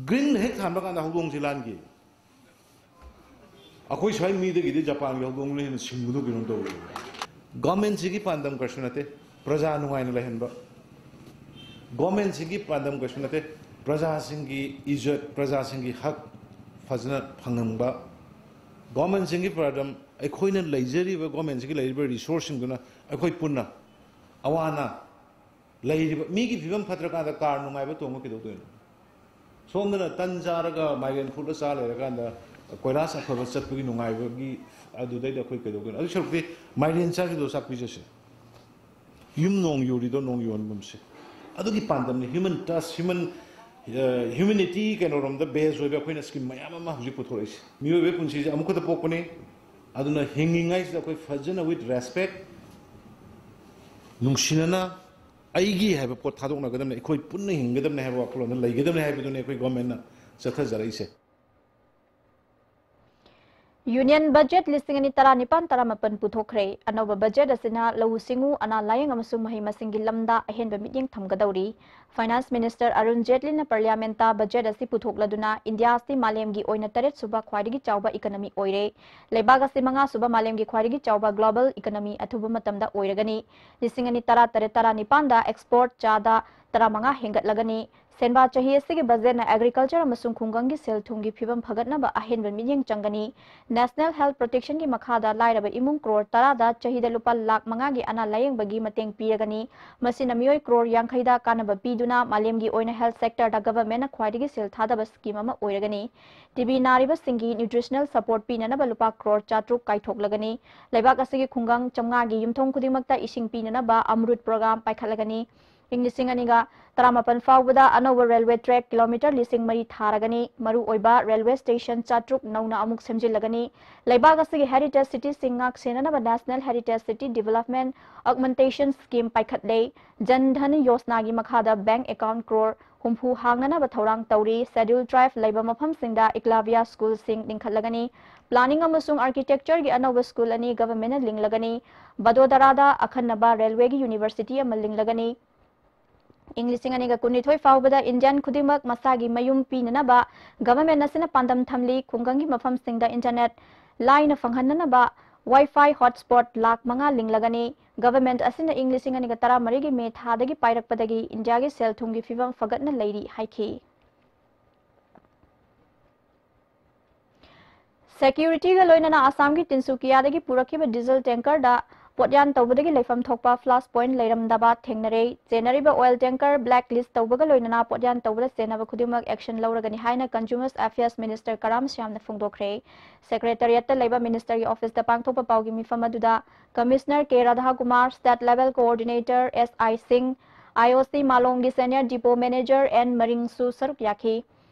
ꯒ꯭ꯔꯤꯟ ꯍꯦꯛ ꯊꯥꯟꯕ ꯀꯥꯟꯗ ꯍꯧꯗꯣꯡꯁꯤ ꯂꯥꯟꯈꯤ꯫ ꯑꯩꯈꯣꯏ ꯁ꯭ꯋꯥꯏ ꯃꯤꯗꯒꯤꯗꯤ ꯖꯄꯥꯟꯒꯤ ꯍꯧꯗꯣꯡꯅ ꯍꯦꯟꯅ ꯁꯤꯡꯕꯗꯣ ꯀꯩꯅꯣꯝ ꯇꯧꯋꯦ꯫ ꯒꯣꯔꯃꯦꯟꯁꯤꯒꯤ ꯄꯥꯟꯗꯝ ꯀꯩꯁꯨ ꯅꯠꯇꯦ ꯄ꯭ꯔꯖꯥ ꯅꯨꯡꯉꯥꯏꯅ ꯂꯩꯍꯟꯕ꯫ ꯒꯣꯔꯃꯦꯟꯁꯤꯒꯤ ꯄꯥꯟꯗꯝ ꯀꯩꯁꯨ ꯅꯠꯇꯦ ꯄ꯭ꯔꯖꯥꯁꯤꯡꯒꯤ ꯏꯖꯠ, ꯄ꯭ꯔꯖꯥꯁꯤꯡꯒꯤ ꯍꯛ ꯐꯖꯅ ꯐꯪꯍꯟꯕ꯫ ꯒꯣꯔꯃꯦꯟꯁꯤꯡꯒꯤ ꯄꯥꯟꯗꯝ ꯑꯩꯈꯣꯏꯅ ꯂꯩꯖꯔꯤꯕ, ꯒꯣꯔꯃꯦꯟꯁꯤꯒꯤ ꯂꯩꯔꯤꯕ ꯔꯤꯁꯣꯔꯁꯁꯤꯡꯗꯨꯅ ꯑꯩꯈꯣꯏ ꯄꯨꯟꯅ ꯑꯋꯥ ꯑꯅꯥ ꯂꯩꯔꯤꯕ ꯃꯤꯒꯤ ꯐꯤꯕꯝ ꯐꯠꯇ꯭ꯔꯀꯥꯟꯗ ꯀꯥꯔ ꯅꯨꯡꯉꯥꯏꯕ ꯇꯣꯡꯕ ꯀꯩꯗꯧꯗꯣꯏꯅꯣ? ꯁꯣꯝꯗꯅ ꯇꯟ ꯆꯥꯔꯒ ꯃꯥꯏꯔꯦꯟ ꯐꯨꯠꯂ ꯆꯥ ꯂꯩꯔꯀꯥꯟꯗ ꯀꯣꯏꯂꯥꯁ ꯑꯐꯕ ꯆꯠꯄꯒꯤ ꯅꯨꯡꯉꯥꯏꯕꯒꯤ ꯑꯗꯨꯗꯩꯗ ꯑꯩꯈꯣꯏ ꯀꯩꯗꯧꯗꯣꯏꯅꯣ? ꯑꯗꯨ ꯁꯔꯨꯛꯇꯤ ꯃꯥꯏꯔꯦꯟ ꯆꯥꯈꯤꯕꯗꯣ ꯆꯥꯛ ꯄꯤꯖꯁꯦ꯫ ꯌꯨꯝ ꯅꯣꯡ ꯌꯨꯔꯤꯗꯣ ꯅꯣꯡ ꯌꯨꯍꯟꯒꯨꯝꯁꯦ꯫ ꯑꯗꯨꯒꯤ ꯄꯥꯟꯗꯝꯅꯤ ꯍ꯭ꯌꯨꯃꯟ ꯇꯆ, ꯍ꯭ꯌꯨꯃꯟ ꯍ꯭ꯌꯨꯃꯤꯅꯤꯇꯤ ꯀꯩꯅꯣꯔꯣꯝꯗ ꯕꯦꯖ ꯑꯣꯏꯕ ꯑꯩꯈꯣꯏꯅ ꯁ꯭ꯀꯤꯝ ꯃꯌꯥꯝ ꯑꯃ ꯍꯧꯖꯤꯛ ꯄꯨꯊꯣꯔꯛꯏꯁꯦ꯫ ꯃꯤꯑꯣꯏꯕꯒꯤ ꯄꯨꯟꯁꯤꯁꯦ ꯑꯃꯨꯛꯈꯛꯇ ꯄꯣꯛꯄꯅꯤ꯫ ꯑꯗꯨꯅ ꯍꯤꯡꯉꯤꯉꯩꯁꯤꯗ ꯑꯩꯈꯣꯏ ꯐꯖꯅ with respect, ꯅꯨꯡꯁꯤꯅꯅ ꯑꯩꯒꯤ ꯍꯥꯏꯕ ꯄꯣꯠ ꯊꯥꯗꯣꯛꯅꯒꯗꯕꯅꯤ, ꯑꯩꯈꯣꯏ ꯄꯨꯟꯅ ꯍꯤꯡꯒꯗꯕꯅꯤ ꯍꯥꯏꯕ ꯋꯥꯈꯜꯂꯣꯟꯗ ꯂꯩꯒꯗꯕꯅꯤ ꯍꯥꯏꯕꯗꯨꯅꯤ ꯑꯩꯈꯣꯏ ꯒꯣꯔꯃꯦꯟꯅ ꯆꯠꯊꯖꯔꯛꯏꯁꯦ꯫ ꯌꯨꯅꯤꯌꯟ ꯕꯖꯦꯠ ꯂꯤꯁꯤꯡ ꯑꯅꯤ ꯇꯔꯥꯅꯤꯄꯥꯟ ꯇꯔꯥꯃꯥꯄꯟ ꯄꯨꯊꯣꯛꯈ꯭ꯔꯦ꯫ ꯑꯅꯧꯕ ꯕꯖꯦꯠ ꯑꯁꯤꯅ ꯂꯧꯎ ꯁꯤꯡꯎ, ꯑꯅꯥ ꯂꯥꯌꯦꯡ ꯑꯃꯁꯨꯡ ꯃꯍꯩ ꯃꯁꯤꯡꯒꯤ ꯂꯝꯗ ꯑꯍꯦꯟꯕ ꯃꯤꯠꯌꯦꯡ ꯊꯝꯒꯗꯧꯔꯤ꯫ ꯐꯥꯏꯅꯥꯟꯁ ꯃꯤꯅꯤꯁꯇꯔ ꯑꯔꯨꯟ ꯖꯦꯠꯂꯤꯅ ꯄꯥꯔꯂꯤꯌꯥꯃꯦꯟꯠꯇ ꯕꯖꯦꯠ ꯑꯁꯤ ꯄꯨꯊꯣꯛꯂꯗꯨꯅ ꯏꯟꯗꯤꯌꯥ ꯑꯁꯤ ꯃꯥꯂꯦꯝꯒꯤ ꯑꯣꯏꯅ ꯇꯔꯦꯠ ꯁꯨꯕ ꯈ꯭ꯋꯥꯏꯗꯒꯤ ꯆꯥꯎꯕ ꯏꯀꯅꯃꯤ ꯑꯣꯏꯔꯦ꯫ ꯂꯩꯕꯥꯛ ꯑꯁꯤ ꯃꯉꯥ ꯁꯨꯕ ꯃꯥꯂꯦꯝꯒꯤ ꯈ꯭ꯋꯥꯏꯗꯒꯤ ꯆꯥꯎꯕ ꯒ꯭ꯂꯣꯕꯜ ꯏꯀꯅꯃꯤ ꯑꯊꯨꯕ ꯃꯇꯝꯗ ꯑꯣꯏꯔꯒꯅꯤ꯫ ꯂꯤꯁꯤꯡ ꯑꯅꯤ ꯇꯔꯥ ꯇꯔꯦꯠ ꯇꯔꯥꯅꯤꯄꯥꯟꯗ ꯑꯦꯛꯁꯄꯣꯔꯠ ꯆꯥꯗ ꯇꯔꯥꯃꯉꯥ ꯍꯦꯟꯒꯠꯂꯒꯅꯤ꯫ ꯁꯦꯟꯕꯥ ꯆꯍꯤ ꯑꯁꯤꯒꯤ ꯕꯖꯦꯠꯅ ꯑꯦꯒ꯭ꯔꯤꯀꯜꯆꯔ ꯑꯃꯁꯨꯡ ꯈꯨꯡꯒꯪꯒꯤ ꯁꯦꯜ ꯊꯨꯝꯒꯤ ꯐꯤꯕꯝ ꯐꯒꯠꯅꯕ ꯑꯍꯦꯟꯕ ꯃꯤꯠꯌꯦꯡ ꯆꯪꯒꯅꯤ꯫ ꯅꯦꯁꯅꯦꯜ ꯍꯦꯜꯊ ꯄ꯭ꯔꯣꯇꯦꯛꯁꯟꯒꯤ ꯃꯈꯥꯗ ꯂꯥꯏꯔꯕ ꯏꯃꯨꯡ ꯀ꯭ꯔꯣꯔ ꯇꯔꯥꯗ ꯆꯍꯤꯗ ꯂꯨꯄꯥ ꯂꯥꯈ ꯃꯉꯥꯒꯤ ꯑꯅꯥ ꯂꯥꯌꯦꯡꯕꯒꯤ ꯃꯇꯦꯡ ꯄꯤꯔꯒꯅꯤ꯫ ꯃꯁꯤꯅ ꯃꯤꯑꯣꯏ ꯀ꯭ꯔꯣꯔ ꯌꯥꯡꯈꯩꯗ ꯀꯥꯟꯅꯕ ꯄꯤꯗꯨꯅ ꯃꯥꯂꯦꯝꯒꯤ ꯑꯣꯏꯅ ꯍꯦꯜꯊ ꯁꯦꯛꯇꯔꯗ ꯒꯚꯔꯟꯃꯦꯟꯠꯅ ꯈ꯭ꯋꯥꯏꯗꯒꯤ ꯁꯦꯜ ꯊꯥꯗꯕ ꯁ꯭ꯀꯤꯝ ꯑꯃ ꯑꯣꯏꯔꯒꯅꯤ꯫ ꯇꯤꯕꯤ ꯅꯥꯔꯤꯕꯁꯤꯡꯒꯤ ꯅ꯭ꯌꯨꯇ꯭ꯔꯤꯁꯅꯦꯜ ꯁꯄꯣꯔꯠ ꯄꯤꯅꯅꯕ ꯂꯨꯄꯥ ꯀ꯭ꯔꯣꯔ ꯆꯥꯇ꯭ꯔꯨꯛ ꯀꯥꯏꯊꯣꯛꯂꯒꯅꯤ꯫ ꯂꯩꯕꯥꯛ ꯑꯁꯤꯒꯤ ꯈꯨꯡꯒꯪ ꯆꯥꯝꯃꯉꯥꯒꯤ ꯌꯨꯝꯊꯣꯡ ꯈꯨꯗꯤꯡꯃꯛꯇ ꯏꯁꯤꯡ ꯄꯤꯅꯅꯕ ꯑꯃꯔꯨꯠ ꯄ꯭ꯔꯣꯒ꯭ꯔꯥꯝ ꯄꯥꯏꯈꯠꯂꯒꯅꯤ꯫ ꯏꯪ ꯂꯤꯁꯤꯡ ꯑꯅꯤꯒ ꯇꯔꯥꯃꯥꯄꯟ ꯐꯥꯎꯕꯗ ꯑꯅꯧꯕ ꯔꯦꯜꯋꯦ ꯇ꯭ꯔꯦꯛ ꯀꯤꯂꯣꯃꯤꯇꯔ ꯂꯤꯁꯤꯡ ꯃꯔꯤ ꯊꯥꯔꯒꯅꯤ꯫ ꯃꯔꯨꯑꯣꯏꯕ ꯔꯦꯜꯋꯦ ꯁ꯭ꯇꯦꯁꯟ ꯆꯥꯇ꯭ꯔꯨꯛ ꯅꯧꯅ ꯑꯃꯨꯛ ꯁꯦꯝꯖꯤꯜꯂꯒꯅꯤ꯫ ꯂꯩꯕꯥꯛ ꯑꯁꯤꯒꯤ ꯍꯦꯔꯤꯇꯦꯖ ꯁꯤꯇꯤꯁꯤꯡ ꯉꯥꯛ ꯁꯦꯟꯅꯅꯕ national heritage city development augmentation scheme ꯄꯥꯏꯈꯠꯂꯦ꯫ ꯖꯟ ꯙꯟ ꯌꯣꯖꯅꯥꯒꯤ ꯃꯈꯥꯗ ꯕꯦꯡꯛ ꯑꯦꯀꯥꯎꯟꯠ ꯀ꯭ꯔꯣꯔ ꯍꯨꯝꯐꯨ ꯍꯥꯡꯅꯅꯕ ꯊꯧꯔꯥꯡ ꯇꯧꯔꯤ꯫ ꯁꯦꯗ꯭ꯌꯨꯜ ꯇ꯭ꯔꯥꯏꯕ ꯂꯩꯕ ꯃꯐꯝꯁꯤꯡꯗ ꯏꯀꯂꯕ꯭ꯌ ꯁ꯭ꯀꯨꯜꯁꯤꯡ ꯂꯤꯡꯈꯠꯂꯒꯅꯤ꯫ ꯄ꯭ꯂꯥꯅꯤꯡ ꯑꯃꯁꯨꯡ ꯑꯥꯔꯀꯤꯇꯦꯛꯆꯔꯒꯤ ꯑꯅꯧꯕ ꯁ꯭ꯀꯨꯜ ꯑꯅꯤ ꯒꯚꯔꯟꯃꯦꯟꯠꯅ ꯂꯤꯡꯂꯒꯅꯤ꯫ ꯕꯗꯣꯗꯔꯥꯗ ꯑꯈꯟꯅꯕ ꯔꯦꯜꯋꯦꯒꯤ ꯌꯨꯅꯤꯚꯔꯁꯤꯇꯤ ꯑꯃ ꯂꯤꯡꯂꯒꯅꯤ꯫ ꯏꯪ ꯂꯤꯁꯤꯡ ꯑꯅꯤꯒ ꯀꯨꯟꯅꯤꯊꯣꯏ ꯐꯥꯎꯕꯗ ꯏꯟꯗꯤꯌꯟ ꯈꯨꯗꯤꯡꯃꯛ ꯃꯁꯥꯒꯤ ꯃꯌꯨꯝ ꯄꯤꯅꯅꯕ ꯒꯚꯔꯟꯃꯦꯟꯠ ꯑꯁꯤꯅ ꯄꯥꯟꯗꯝ ꯊꯝꯂꯤ꯫ ꯈꯨꯡꯒꯪꯒꯤ ꯃꯐꯝꯁꯤꯡꯗ ꯏꯟꯇꯔꯅꯦꯠ ꯂꯥꯏꯅ ꯐꯪꯍꯟꯅꯅꯕ ꯋꯥꯏꯐꯥꯏ ꯍꯣꯠꯁꯄꯣꯠ ꯂꯥꯈ ꯃꯉꯥ ꯂꯤꯡꯂꯒꯅꯤ꯫ ꯒꯚꯔꯟꯃꯦꯟꯠ ꯑꯁꯤꯅ ꯏꯪ ꯂꯤꯁꯤꯡ ꯑꯅꯤꯒ ꯇꯔꯥꯃꯔꯤꯒꯤ ꯃꯦ ꯊꯥꯗꯒꯤ ꯄꯥꯏꯔꯛꯄꯗꯒꯤ ꯏꯟꯗꯤꯌꯥꯒꯤ ꯁꯦꯜ ꯊꯨꯝꯒꯤ ꯐꯤꯕꯝ ꯐꯒꯠꯅ ꯂꯩꯔꯤ ꯍꯥꯏꯈꯤ꯫ ꯁꯦꯀ꯭ꯌꯨꯔꯤꯇꯤꯒ ꯂꯣꯏꯅꯅ ꯑꯁꯥꯝꯒꯤ ꯇꯤꯟꯁꯨꯀꯤꯌꯥꯗꯒꯤ ꯄꯨꯔꯛꯈꯤꯕ ꯗꯤꯖꯜ ꯇꯦꯡꯀꯔꯗ ꯄꯣꯠꯌꯥꯟ ꯇꯧꯕꯗꯒꯤ ꯂꯩꯐꯝ ꯊꯣꯛꯄ ꯐ꯭ꯂꯥꯁ ꯄꯣꯏꯟꯠ ꯂꯩꯔꯝꯗꯕ ꯊꯦꯡꯅꯔꯦ꯫ ꯆꯦꯟꯅꯔꯤꯕ ꯑꯣꯏꯜ ꯇꯦꯡꯀꯔ ꯕ꯭ꯂꯦꯛ ꯂꯤꯁ ꯇꯧꯕꯒ ꯂꯣꯏꯅꯅ ꯄꯣꯠꯌꯥꯟ ꯇꯧꯕꯗ ꯆꯦꯟꯅꯕ ꯈꯨꯗꯤꯡꯃꯛ ꯑꯦꯛꯁꯟ ꯂꯧꯔꯒꯅꯤ ꯍꯥꯏꯅ ꯀꯟꯖꯨꯃꯔꯁ ꯑꯦꯐꯤꯌꯔꯁ ꯃꯤꯅꯤꯁꯇꯔ ꯀꯔꯥꯝ ꯁ꯭ꯌꯥꯝꯅ ꯐꯣꯡꯗꯣꯛꯈ꯭ꯔꯦ꯫ ꯁꯦꯀ꯭ꯔꯦꯇꯔꯤꯌꯦꯠꯇ ꯂꯩꯕ ꯃꯤꯅꯤꯁꯇꯔꯒꯤ ꯑꯣꯐꯤꯁꯇ ꯄꯥꯡꯊꯣꯛꯄ ꯄꯥꯎꯒꯤ ꯃꯤꯐꯝ ꯑꯗꯨꯗ ꯀꯃꯤꯁꯅꯔ ꯀꯦ ꯔꯥꯙꯥꯀꯨꯃꯥꯔ, ꯁ꯭ꯇꯦꯠ ꯂꯦꯚꯦꯜ ꯀꯣꯑꯣꯔꯗꯤꯅꯦꯇꯔ ꯑꯦꯁ ꯑꯥꯏ ꯁꯤꯡ, ꯑꯥꯏ ꯑꯣ ꯁꯤ ꯃꯥꯂꯣꯝꯒꯤ ꯁꯦꯅꯤꯌꯔ ꯗꯤꯄꯣ ꯃꯦꯅꯦꯖꯔ ꯑꯦꯟ ꯃꯔꯤꯡꯁꯨ ꯁꯔꯨꯛ ꯌꯥꯈꯤ꯫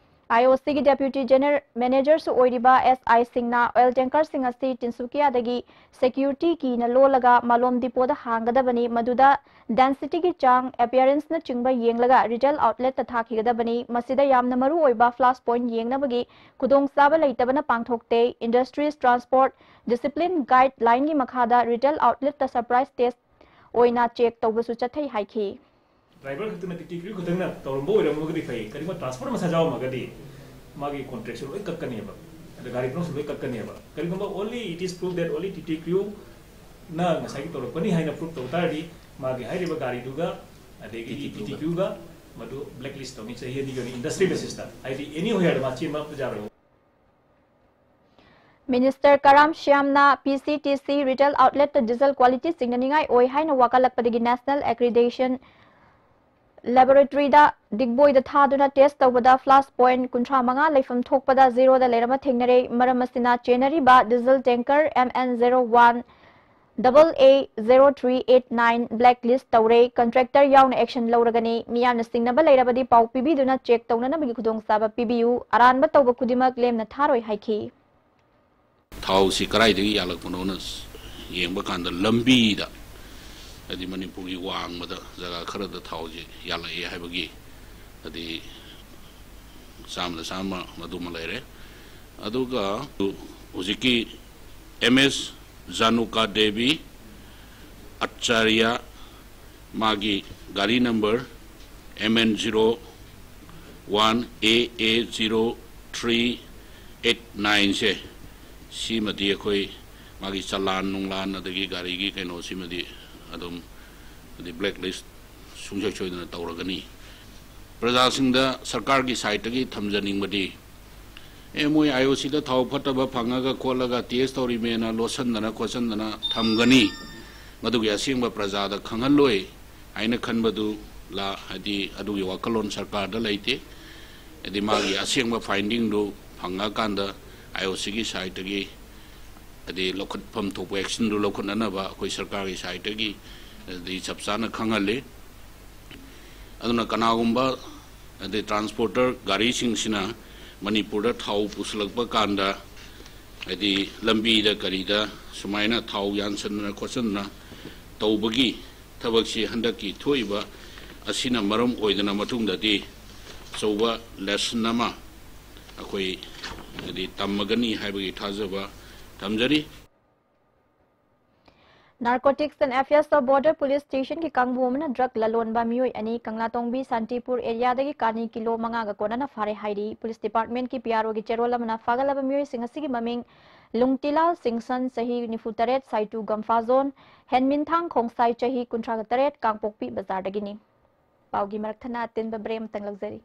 ꯑꯥꯏ ꯑꯣ ꯁꯤꯒꯤ ꯗꯦꯄ꯭ꯌꯨꯇꯤ ꯖꯦꯅꯔ ꯃꯦꯅꯦꯖꯔꯁꯨ ꯑꯣꯏꯔꯤꯕ ꯑꯦꯁ ꯑꯥꯏ ꯁꯤꯡꯅ ꯑꯣꯏꯜ ꯇꯦꯡꯀꯔꯁꯤꯡ ꯑꯁꯤ ꯇꯤꯟꯁꯨꯀꯤꯌꯥꯗꯒꯤ ꯁꯦꯀ꯭ꯌꯨꯔꯤꯇꯤ ꯀꯤꯅ ꯂꯣꯜꯂꯒ ꯃꯥꯂꯣꯝ ꯗꯤꯄꯣꯗ ꯍꯥꯡꯒꯗꯕꯅꯤ, ꯃꯗꯨꯗ ꯗꯦꯟꯁꯤꯇꯤꯒꯤ ꯆꯥꯡ, ꯑꯦꯄꯤꯌꯔꯦꯟꯁꯅꯆꯤꯡꯕ ꯌꯦꯡꯂꯒ ꯔꯤꯇꯦꯜ ꯑꯥꯎꯠꯂꯦꯠꯇ ꯊꯥꯈꯤꯒꯗꯕꯅꯤ꯫ ꯃꯁꯤꯗ ꯌꯥꯝꯅ ꯃꯔꯨ ꯑꯣꯏꯕ ꯐ꯭ꯂꯥꯁ ꯄꯣꯏꯟꯠ ꯌꯦꯡꯅꯕꯒꯤ ꯈꯨꯗꯣꯡꯆꯥꯕ ꯂꯩꯇꯕꯅ ꯄꯥꯡꯊꯣꯛꯇꯦ꯫ ꯏꯟꯗꯁꯇ꯭ꯔꯤꯁ ꯇ꯭ꯔꯥꯟꯁꯄꯣꯔꯠ ꯗꯤꯁꯤꯄ꯭ꯂꯤꯟ ꯒꯥꯏꯗꯂꯥꯏꯟꯒꯤ ꯃꯈꯥꯗ ꯔꯤꯇꯦꯜ ꯑꯥꯎꯠꯂꯦꯠꯇ ꯁꯔꯄ꯭ꯔꯥꯏꯖ ꯇꯦꯁ ꯑꯣꯏꯅ ꯆꯦꯛ ꯇꯧꯕꯁꯨ ꯆꯠꯊꯩ ꯍꯥꯏꯈꯤ꯫ ꯗ꯭ꯔꯥꯏꯚꯔ ꯈꯛꯇꯅ, ꯇꯤꯇꯤ ꯀ꯭ꯔꯨ ꯈꯛꯇꯪꯅ ꯇꯧꯔꯝꯕ ꯑꯣꯏꯔꯝꯃꯒꯗꯤ ꯐꯩ꯫ ꯀꯔꯤꯒꯨꯝꯕ ꯇ꯭ꯔꯥꯟꯁꯄꯣꯔꯠ ꯃꯁꯥ ꯌꯥꯎꯔꯝꯃꯒꯗꯤ ꯃꯥꯒꯤ ꯀꯣꯟꯇ꯭ꯔꯦꯛꯁꯨ ꯂꯣꯏ ꯀꯛꯀꯅꯦꯕ, ꯑꯗ ꯒꯥꯔꯤ ꯄꯨꯝꯅꯃꯛꯁꯨ ꯂꯣꯏ ꯀꯛꯀꯅꯦꯕ꯫ ꯀꯔꯤꯒꯨꯝꯕ only it is proved that only ꯇꯤꯇꯤ ꯀ꯭ꯔꯨꯅ ꯉꯁꯥꯏꯒꯤ ꯇꯧꯔꯛꯄꯅꯤ ꯍꯥꯏꯅ ꯄ꯭ꯔꯨꯐ ꯇꯧ ꯇꯥꯔꯗꯤ ꯃꯥꯒꯤ ꯍꯥꯏꯔꯤꯕ ꯒꯥꯔꯤꯗꯨꯒ ꯑꯗꯒꯤ ꯇꯤꯇꯤ ꯀ꯭ꯔꯨꯒ ꯃꯗꯨ black list ꯇꯧꯅꯤ, ꯆꯍꯤ ꯑꯅꯤꯒꯤ ꯑꯣꯏꯅ industrial basis ꯇ, ꯍꯥꯏꯗꯤ anywhere ꯃꯥ ꯆꯦꯟꯕ ꯑꯝꯇ ꯌꯥꯔꯣꯏ꯫ Minister ꯀꯔꯥꯝ ꯁ꯭ꯌꯥꯝꯅ P C T C retail outlet ꯇ diesel quality ꯆꯤꯡꯅꯅꯤꯡꯉꯥꯏ ꯑꯣꯏ ꯍꯥꯏꯅ ꯋꯥꯀꯠꯂꯛꯄꯗꯒꯤ National Accreditation Laboratory ꯗ ꯗꯤꯒꯕꯣꯏꯗ ꯊꯥꯗꯨꯅ test ꯇꯧꯕꯗ flash point ꯀꯨꯟꯊ꯭ꯔꯥ ꯃꯉꯥ ꯂꯩꯐꯝ ꯊꯣꯛꯄꯗ zero ꯗ ꯂꯩꯔꯝꯕ ꯊꯦꯡꯅꯔꯦ꯫ ꯃꯔꯝ ꯑꯁꯤꯅ ꯆꯦꯟꯅꯔꯤꯕ diesel tanker M N zero one double A zero three eight nine black list ꯇꯧꯔꯦ꯫ Contractor ꯌꯥꯎꯅ action ꯂꯧꯔꯒꯅꯤ꯫ ꯃꯤꯌꯥꯝꯅ ꯆꯤꯡꯅꯕ ꯂꯩꯔꯕꯗꯤ ꯄꯥꯎ ꯄꯤꯕꯤꯗꯨꯅ check ꯇꯧꯅꯅꯕꯒꯤ ꯈꯨꯗꯣꯡꯆꯥꯕ ꯄꯤꯕꯤꯌꯨ꯫ ꯑꯔꯥꯟꯕ ꯇꯧꯕ ꯈꯨꯗꯤꯡꯃꯛ ꯂꯦꯝꯅ ꯊꯥꯔꯣꯏ ꯍꯥꯏꯈꯤ꯫ ꯊꯥꯎꯁꯤ ꯀꯗꯥꯏꯗꯒꯤ ꯌꯥꯜꯂꯛꯄꯅꯣꯅ ꯌꯦꯡꯕ ꯀꯥꯟꯗ ꯂꯝꯕꯤꯗ, ꯍꯥꯏꯗꯤ ꯃꯅꯤꯄꯨꯔꯒꯤ ꯋꯥꯡꯃꯗ ꯖꯒꯥ ꯈꯔꯗ ꯊꯥꯎꯁꯤ ꯌꯥꯜꯂꯛꯑꯦ ꯍꯥꯏꯕꯒꯤ, ꯍꯥꯏꯗꯤ ꯆꯥꯝꯃꯗ ꯆꯥꯝꯃ ꯃꯗꯨꯃ ꯂꯩꯔꯦ꯫ ꯑꯗꯨꯒ ꯍꯧꯖꯤꯛꯀꯤ M S ꯖꯥꯅꯨꯀꯥ ꯗꯦꯕꯤ ꯑꯆꯥꯔꯌ, ꯃꯥꯒꯤ ꯒꯥꯔꯤ number M N zero one A A zero three eight nine ꯁꯦ, ꯁꯤꯃꯗꯤ ꯑꯩꯈꯣꯏ ꯃꯥꯒꯤ ꯆꯂꯥꯟ ꯅꯨꯡꯂꯥꯟ ꯑꯗꯒꯤ ꯒꯥꯔꯤꯒꯤ ꯀꯩꯅꯣꯁꯤꯃꯗꯤ ꯑꯗꯨꯝ, ꯍꯥꯏꯗꯤ black list ꯁꯨꯡꯁꯣꯏ ꯁꯣꯏꯗꯅ ꯇꯧꯔꯒꯅꯤ꯫ ꯄ꯭ꯔꯖꯥꯁꯤꯡꯗ ꯁꯔꯀꯥꯔꯒꯤ side ꯇꯒꯤ ꯊꯝꯖꯅꯤꯡꯕꯗꯤ, ꯑꯦ, ꯃꯣꯏ I O C ꯗ ꯊꯥꯎ ꯐꯠꯇꯕ ꯐꯪꯉꯒ ꯈꯣꯠꯂꯒ test ꯇꯧꯔꯤꯃꯦꯅ ꯂꯣꯠꯁꯟꯗꯅ ꯈꯣꯠꯁꯟꯗꯅ ꯊꯝꯒꯅꯤ, ꯃꯗꯨꯒꯤ ꯑꯁꯦꯡꯕ ꯄ꯭ꯔꯖꯥꯗ ꯈꯪꯍꯜꯂꯣꯏ ꯍꯥꯏꯅ ꯈꯟꯕꯗꯨ ꯂꯥ-, ꯍꯥꯏꯗꯤ ꯑꯗꯨꯒꯤ ꯋꯥꯈꯜꯂꯣꯟ ꯁꯔꯀꯥꯔꯗ ꯂꯩꯇꯦ꯫ ꯍꯥꯏꯗꯤ ꯃꯥꯒꯤ ꯑꯁꯦꯡꯕ finding do ꯐꯪꯉꯀꯥꯟꯗ I O C ꯒꯤ side ꯇꯒꯤ ꯍꯥꯏꯗꯤ ꯂꯧꯈꯠꯐꯝ ꯊꯣꯛꯄ action ꯗꯨ ꯂꯧꯈꯠꯅꯅꯕ ꯑꯩꯈꯣꯏ ꯁꯔꯀꯥꯔꯒꯤ side ꯇꯒꯤ ꯍꯥꯏꯗꯤ ꯆꯞ ꯆꯥꯅ ꯈꯪꯍꯜꯂꯤ꯫ ꯑꯗꯨꯅ ꯀꯅꯥꯒꯨꯝꯕ ꯍꯥꯏꯗꯤ transporter ꯒꯥꯔꯤꯁꯤꯡꯁꯤꯅ ꯃꯅꯤꯄꯨꯔꯗ ꯊꯥꯎ ꯄꯨꯁꯤꯜꯂꯛꯄ ꯀꯥꯟꯗ, ꯍꯥꯏꯗꯤ ꯂꯝꯕꯤꯗ ꯀꯔꯤꯗ ꯁꯨꯃꯥꯏꯅ ꯊꯥꯎ ꯌꯥꯟꯁꯟꯗꯅ ꯈꯣꯠꯆꯟꯗꯅ ꯇꯧꯕꯒꯤ ꯊꯕꯛꯁꯤ ꯍꯟꯗꯛꯀꯤ ꯊꯣꯛꯏꯕ ꯑꯁꯤꯅ ꯃꯔꯝ ꯑꯣꯏꯗꯅ ꯃꯇꯨꯡꯗꯗꯤ ꯑꯆꯧꯕ lesson ꯑꯃ ꯑꯩꯈꯣꯏ ꯍꯥꯏꯗꯤ ꯇꯝꯃꯒꯅꯤ ꯍꯥꯏꯕꯒꯤ ꯊꯥꯖꯕ ꯊꯝꯖꯔꯤ꯫ Narcotics and Affairs of Border Police Station ꯀꯤ ꯀꯥꯡꯕꯨ ꯑꯃꯅ drug ꯂꯂꯣꯟꯕ ꯃꯤꯑꯣꯏ ꯑꯅꯤ ꯀꯪꯂꯥꯇꯣꯡꯕꯤ ꯁꯥꯟꯇꯤꯄꯨꯔ area ꯗꯒꯤ ꯀꯥꯅꯤ ꯀꯤꯂꯣ ꯃꯉꯥꯒ ꯀꯣꯟꯅꯅ ꯐꯥꯔꯦ ꯍꯥꯏꯔꯤ꯫ Police Department ꯀꯤ P R O ꯒꯤ ꯆꯦꯔꯣꯜ ꯑꯃꯅ ꯐꯥꯒꯠꯂꯕ ꯃꯤꯑꯣꯏꯁꯤꯡ ꯑꯁꯤꯒꯤ ꯃꯃꯤꯡ ꯂꯨꯡꯇꯤꯂꯥꯜ ꯁꯤꯡꯁꯟ, ꯆꯍꯤ ꯅꯤꯐꯨ ꯇꯔꯦꯠ, ꯁꯥꯏꯇꯨ ꯒꯝꯐꯥꯖꯣꯟ, ꯍꯦꯟꯃꯤꯟꯊꯥꯡ ꯈꯣꯡꯁꯥꯏ, ꯆꯍꯤ ꯀꯨꯟꯊ꯭ꯔꯥꯒ ꯇꯔꯦꯠ, ꯀꯥꯡꯄꯣꯛꯄꯤ ꯕꯖꯥꯔꯗꯒꯤꯅꯤ꯫ ꯄꯥꯎꯒꯤ ꯃꯔꯛ ꯊꯠꯅ ꯑꯇꯦꯟꯕ break ꯑꯃꯇꯪ ꯂꯧꯖꯔꯤ꯫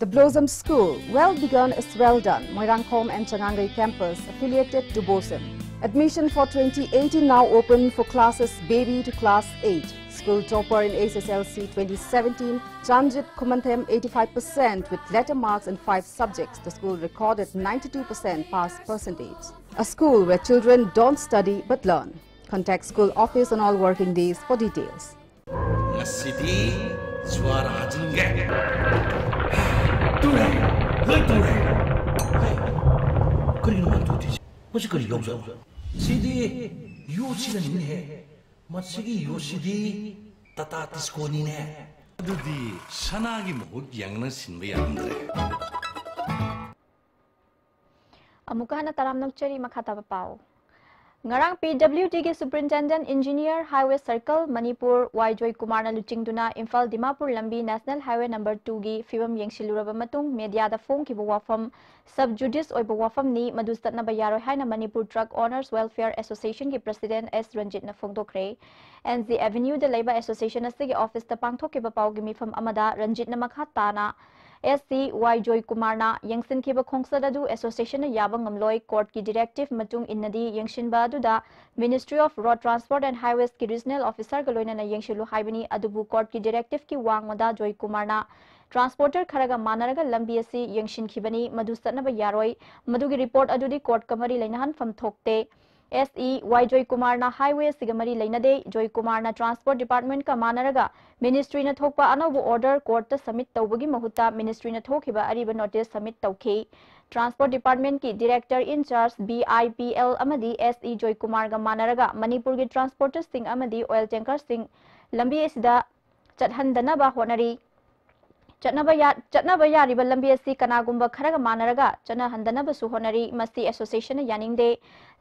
The Blossom School, well begun is well done. Moirangkhom and Changangei campus, affiliated to BOSEM. Admission for twenty eighteen now open for classes baby to class eight. School topper in H S L C twenty seventeen, Chanjit Khumanthem, eighty-five percent with letter marks in five subjects. The school recorded ninety-two percent pass percentage. A school where children don't study but learn. Contact school office on all working days for details. ꯉꯁꯤꯗꯤ ꯖꯨꯋꯥꯔ ꯍꯥꯖꯤꯟꯒꯦ꯫ ꯇꯨꯔꯦ, ꯂꯣꯏ ꯇꯨꯔꯦ꯫ ꯍꯩ, ꯀꯔꯤꯅꯣ ꯃꯥꯅ ꯇꯨꯗꯣꯏꯁꯦ? ꯃꯁꯤ ꯀꯔꯤ ꯌꯥꯎꯖꯥꯠꯅꯣ? ꯁꯤꯗꯤ U ꯁꯤꯖꯤꯟꯅꯅꯤꯅꯦꯍꯦ꯫ ꯃꯁꯤꯒꯤ U ꯁꯤꯗꯤ ꯇꯥꯇꯥ ꯇꯤꯁꯀꯣꯅꯤꯅꯦ꯫ ꯑꯗꯨꯗꯤ ꯁꯅꯥꯒꯤ ꯃꯍꯨꯠ ꯌꯥꯡꯅ ꯁꯤꯟꯕ ꯌꯥꯔꯝꯗ꯭ꯔꯦ꯫ ꯑꯃꯨꯛꯀ ꯍꯟꯅ ꯇꯔꯥꯝꯅ ꯑꯣꯛꯆꯔꯤ꯫ ꯃꯈꯥ ꯇꯥꯕ ꯄꯥꯎ꯫ ꯉꯔꯥꯡ P W D ꯒꯤ Superintendent Engineer, Highway Circle, Manipur, ꯋꯥꯏ ꯖꯣꯏꯀꯨꯃꯥꯔꯅ ꯂꯨꯆꯤꯡꯗꯨꯅ ꯏꯝꯐꯥꯜ ꯗꯤꯃꯥꯄꯨꯔ ꯂꯝꯕꯤ National Highway number two ꯒꯤ ꯐꯤꯕꯝ ꯌꯦꯡꯁꯤꯜꯂꯨꯔꯕ ꯃꯇꯨꯡ media ꯗ ꯐꯣꯡꯈꯤꯕ ꯋꯥꯐꯝ sub judice ꯑꯣꯏꯕ ꯋꯥꯐꯝꯅꯤ, ꯃꯗꯨ ꯆꯠꯅꯕ ꯌꯥꯔꯣꯏ ꯍꯥꯏꯅ Manipur Truck Owners Welfare Association ꯒꯤ President S ꯔꯟꯖꯤꯠꯅ ꯐꯣꯡꯗꯣꯛꯈ꯭ꯔꯦ꯫ N G Avenue ꯗ ꯂꯩꯕ association ꯑꯁꯤꯒꯤ office ꯇ ꯄꯥꯡꯊꯣꯛꯈꯤꯕ ꯄꯥꯎꯒꯤ ꯃꯤꯐꯝ ꯑꯃꯗ ꯔꯟꯖꯤꯠꯅ ꯃꯈꯥ ꯇꯥꯅ S C ꯋꯥꯏ ꯖꯣꯏꯀꯨꯃꯥꯔꯅ ꯌꯦꯡꯁꯤꯟꯈꯤꯕ ꯈꯣꯡꯆꯠ ꯑꯗꯨ association ꯅ ꯌꯥꯕ ꯉꯝꯂꯣꯏ, court ꯀꯤ directive ꯃꯇꯨꯡ ꯏꯟꯅꯗꯤ ꯌꯦꯡꯁꯤꯟꯕ ꯑꯗꯨꯗ Ministry of Road Transport and Highways ꯀꯤ regional officer ꯒ ꯂꯣꯏꯅꯅ ꯌꯦꯡꯁꯤꯜꯂꯨ ꯍꯥꯏꯕꯅꯤ꯫ ꯑꯗꯨꯕꯨ court ꯀꯤ directive ꯀꯤ ꯋꯥꯡꯃꯗ ꯖꯣꯏꯀꯨꯃꯥꯔꯅ transporter ꯈꯔꯒ ꯃꯥꯟꯅꯔꯒ ꯂꯝꯕꯤ ꯑꯁꯤ ꯌꯦꯡꯁꯤꯟꯈꯤꯕꯅꯤ, ꯃꯗꯨ ꯆꯠꯅꯕ ꯌꯥꯔꯣꯏ, ꯃꯗꯨꯒꯤ report ꯑꯗꯨꯗꯤ court ꯀ ꯃꯔꯤ ꯂꯩꯅꯍꯟꯐꯝ ꯊꯣꯛꯇꯦ꯫ S E ꯋꯥꯏ ꯖꯣꯏꯀꯨꯃꯥꯔꯅ highway ꯑꯁꯤꯒ ꯃꯔꯤ ꯂꯩꯅꯗꯦ꯫ ꯖꯣꯏꯀꯨꯃꯥꯔꯅ transport department ꯀ ꯃꯥꯟꯅꯔꯒ ministry ꯅ ꯊꯣꯛꯄ ꯑꯅꯧꯕ order court ꯇ submit ꯇꯧꯕꯒꯤ ꯃꯍꯨꯠꯇ ministry ꯅ ꯊꯣꯛꯈꯤꯕ ꯑꯔꯤꯕ notice submit ꯇꯧꯈꯤ꯫ Transport department ꯀꯤ director in charge B I P L ꯑꯃꯗꯤ S E ꯖꯣꯏꯀꯨꯃꯥꯔꯒ ꯃꯥꯟꯅꯔꯒ ꯃꯅꯤꯄꯨꯔꯒꯤ transporter ꯁꯤꯡ ꯑꯃꯗꯤ oil tanker ꯁꯤꯡ ꯂꯝꯕꯤ ꯑꯁꯤꯗ ꯆꯠꯍꯟꯗꯅꯕ ꯍꯣꯠꯅꯔꯤ꯫ ꯆꯠꯅꯕ ꯌꯥ-, ꯆꯠꯅꯕ ꯌꯥꯔꯤꯕ ꯂꯝꯕꯤ ꯑꯁꯤ ꯀꯅꯥꯒꯨꯝꯕ ꯈꯔꯒ ꯃꯥꯟꯅꯔꯒ ꯆꯠꯅꯍꯟꯗꯅꯕꯁꯨ ꯍꯣꯠꯅꯔꯤ꯫ ꯃꯁꯤ associationꯅ ꯌꯥꯅꯤꯡꯗꯦ꯫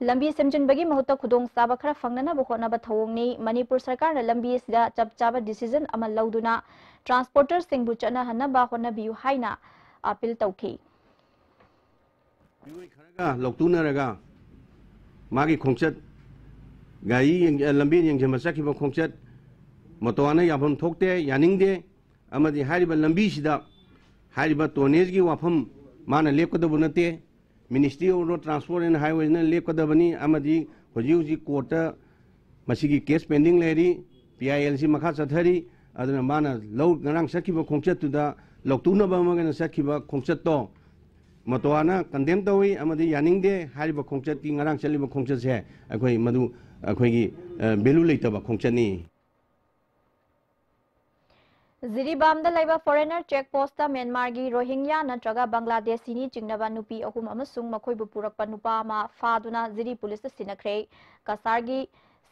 ꯂꯝꯕꯤ ꯁꯦꯝꯖꯤꯟꯕꯒꯤ ꯃꯍꯨꯠꯇ ꯈꯨꯗꯣꯡꯆꯥꯕ ꯈꯔ ꯐꯪꯅꯅꯕ ꯍꯣꯠꯅꯕ ꯊꯧꯑꯣꯡꯅꯤ꯫ ꯃꯅꯤꯄꯨꯔ ꯁꯔꯀꯥꯔꯅ ꯂꯝꯕꯤ ꯑꯁꯤꯗ ꯆꯞ ꯆꯥꯕ decision ꯑꯃ ꯂꯧꯗꯨꯅ transporterꯁꯤꯡꯕꯨ ꯆꯠꯅꯍꯟꯅꯕ ꯍꯣꯠꯅꯕꯤꯌꯨ ꯍꯥꯏꯅ appeal ꯇꯧꯈꯤ꯫ ꯃꯤꯑꯣꯏ ꯈꯔꯒ ꯂꯧꯇꯨꯅꯔꯒ ꯃꯥꯒꯤ ꯈꯣꯡꯆꯠ, ꯒꯥꯔꯤ ꯌꯦꯡ-, ꯑ, ꯂꯝꯕꯤ ꯌꯦꯡꯁꯤꯟꯕ ꯆꯠꯈꯤꯕ ꯈꯣꯡꯆꯠ ꯃꯇꯣꯟꯅ ꯌꯥꯐꯝ ꯊꯣꯛꯇꯦ, ꯌꯥꯅꯤꯡꯗꯦ꯫ ꯑꯃꯗꯤ ꯍꯥꯏꯔꯤꯕ ꯂꯝꯕꯤꯁꯤꯗ ꯍꯥꯏꯔꯤꯕ ꯇꯣꯅꯦꯖꯒꯤ ꯋꯥꯐꯝ ꯃꯥꯅ ꯂꯦꯞꯀꯗꯕ ꯅꯠꯇꯦ, Ministry of Road Transport and Highwayꯅ ꯂꯦꯞꯀꯗꯕꯅꯤ꯫ ꯑꯃꯗꯤ ꯍꯧꯖꯤꯛ ꯍꯧꯖꯤꯛ ꯀꯣꯔꯠꯇ ꯃꯁꯤꯒꯤ case pending ꯂꯩꯔꯤ, PILꯁꯤ ꯃꯈꯥ ꯆꯠꯊꯔꯤ꯫ ꯑꯗꯨꯅ ꯃꯥꯅ ꯂꯧ, ꯉꯔꯥꯡ ꯆꯠꯈꯤꯕ ꯈꯣꯡꯆꯠꯇꯨꯗ ꯂꯧꯇꯨꯅꯕ ꯑꯃꯒꯅ ꯆꯠꯈꯤꯕ ꯈꯣꯡꯆꯠꯇꯣ ꯃꯇꯣꯟꯅ condemn ꯇꯧꯏ ꯑꯃꯗꯤ ꯌꯥꯅꯤꯡꯗꯦ꯫ ꯍꯥꯏꯔꯤꯕ ꯈꯣꯡꯆꯠꯀꯤ, ꯉꯔꯥꯡ ꯆꯠꯂꯤꯕ ꯈꯣꯡꯆꯠꯁꯦ ꯑꯩꯈꯣꯏ ꯃꯗꯨ ꯑꯩꯈꯣꯏꯒꯤ, ꯑ, value ꯂꯩꯇꯕ ꯈꯣꯡꯆꯠꯅꯤ꯫ ꯖꯤꯔꯤꯕꯥꯝꯗ ꯂꯩꯕ foreigner check postꯇ ꯃ꯭ꯌꯥꯟꯃꯥꯔꯒꯤ ꯔꯣꯍꯤꯡꯌꯥ ꯅꯠꯇ꯭ꯔꯒ ꯕꯪꯒ꯭ꯂꯥꯗꯦꯁꯤꯅꯤ ꯆꯤꯡꯅꯕ ꯅꯨꯄꯤ ꯑꯍꯨꯝ ꯑꯃꯁꯨꯡ ꯃꯈꯣꯏꯕꯨ ꯄꯨꯔꯛꯄ ꯅꯨꯄꯥ ꯑꯃ ꯐꯥꯗꯨꯅ ꯖꯤꯔꯤ ꯄꯨꯂꯤꯁꯇ ꯁꯤꯟꯅꯈ꯭ꯔꯦ꯫ ꯀꯁꯥꯔꯒꯤ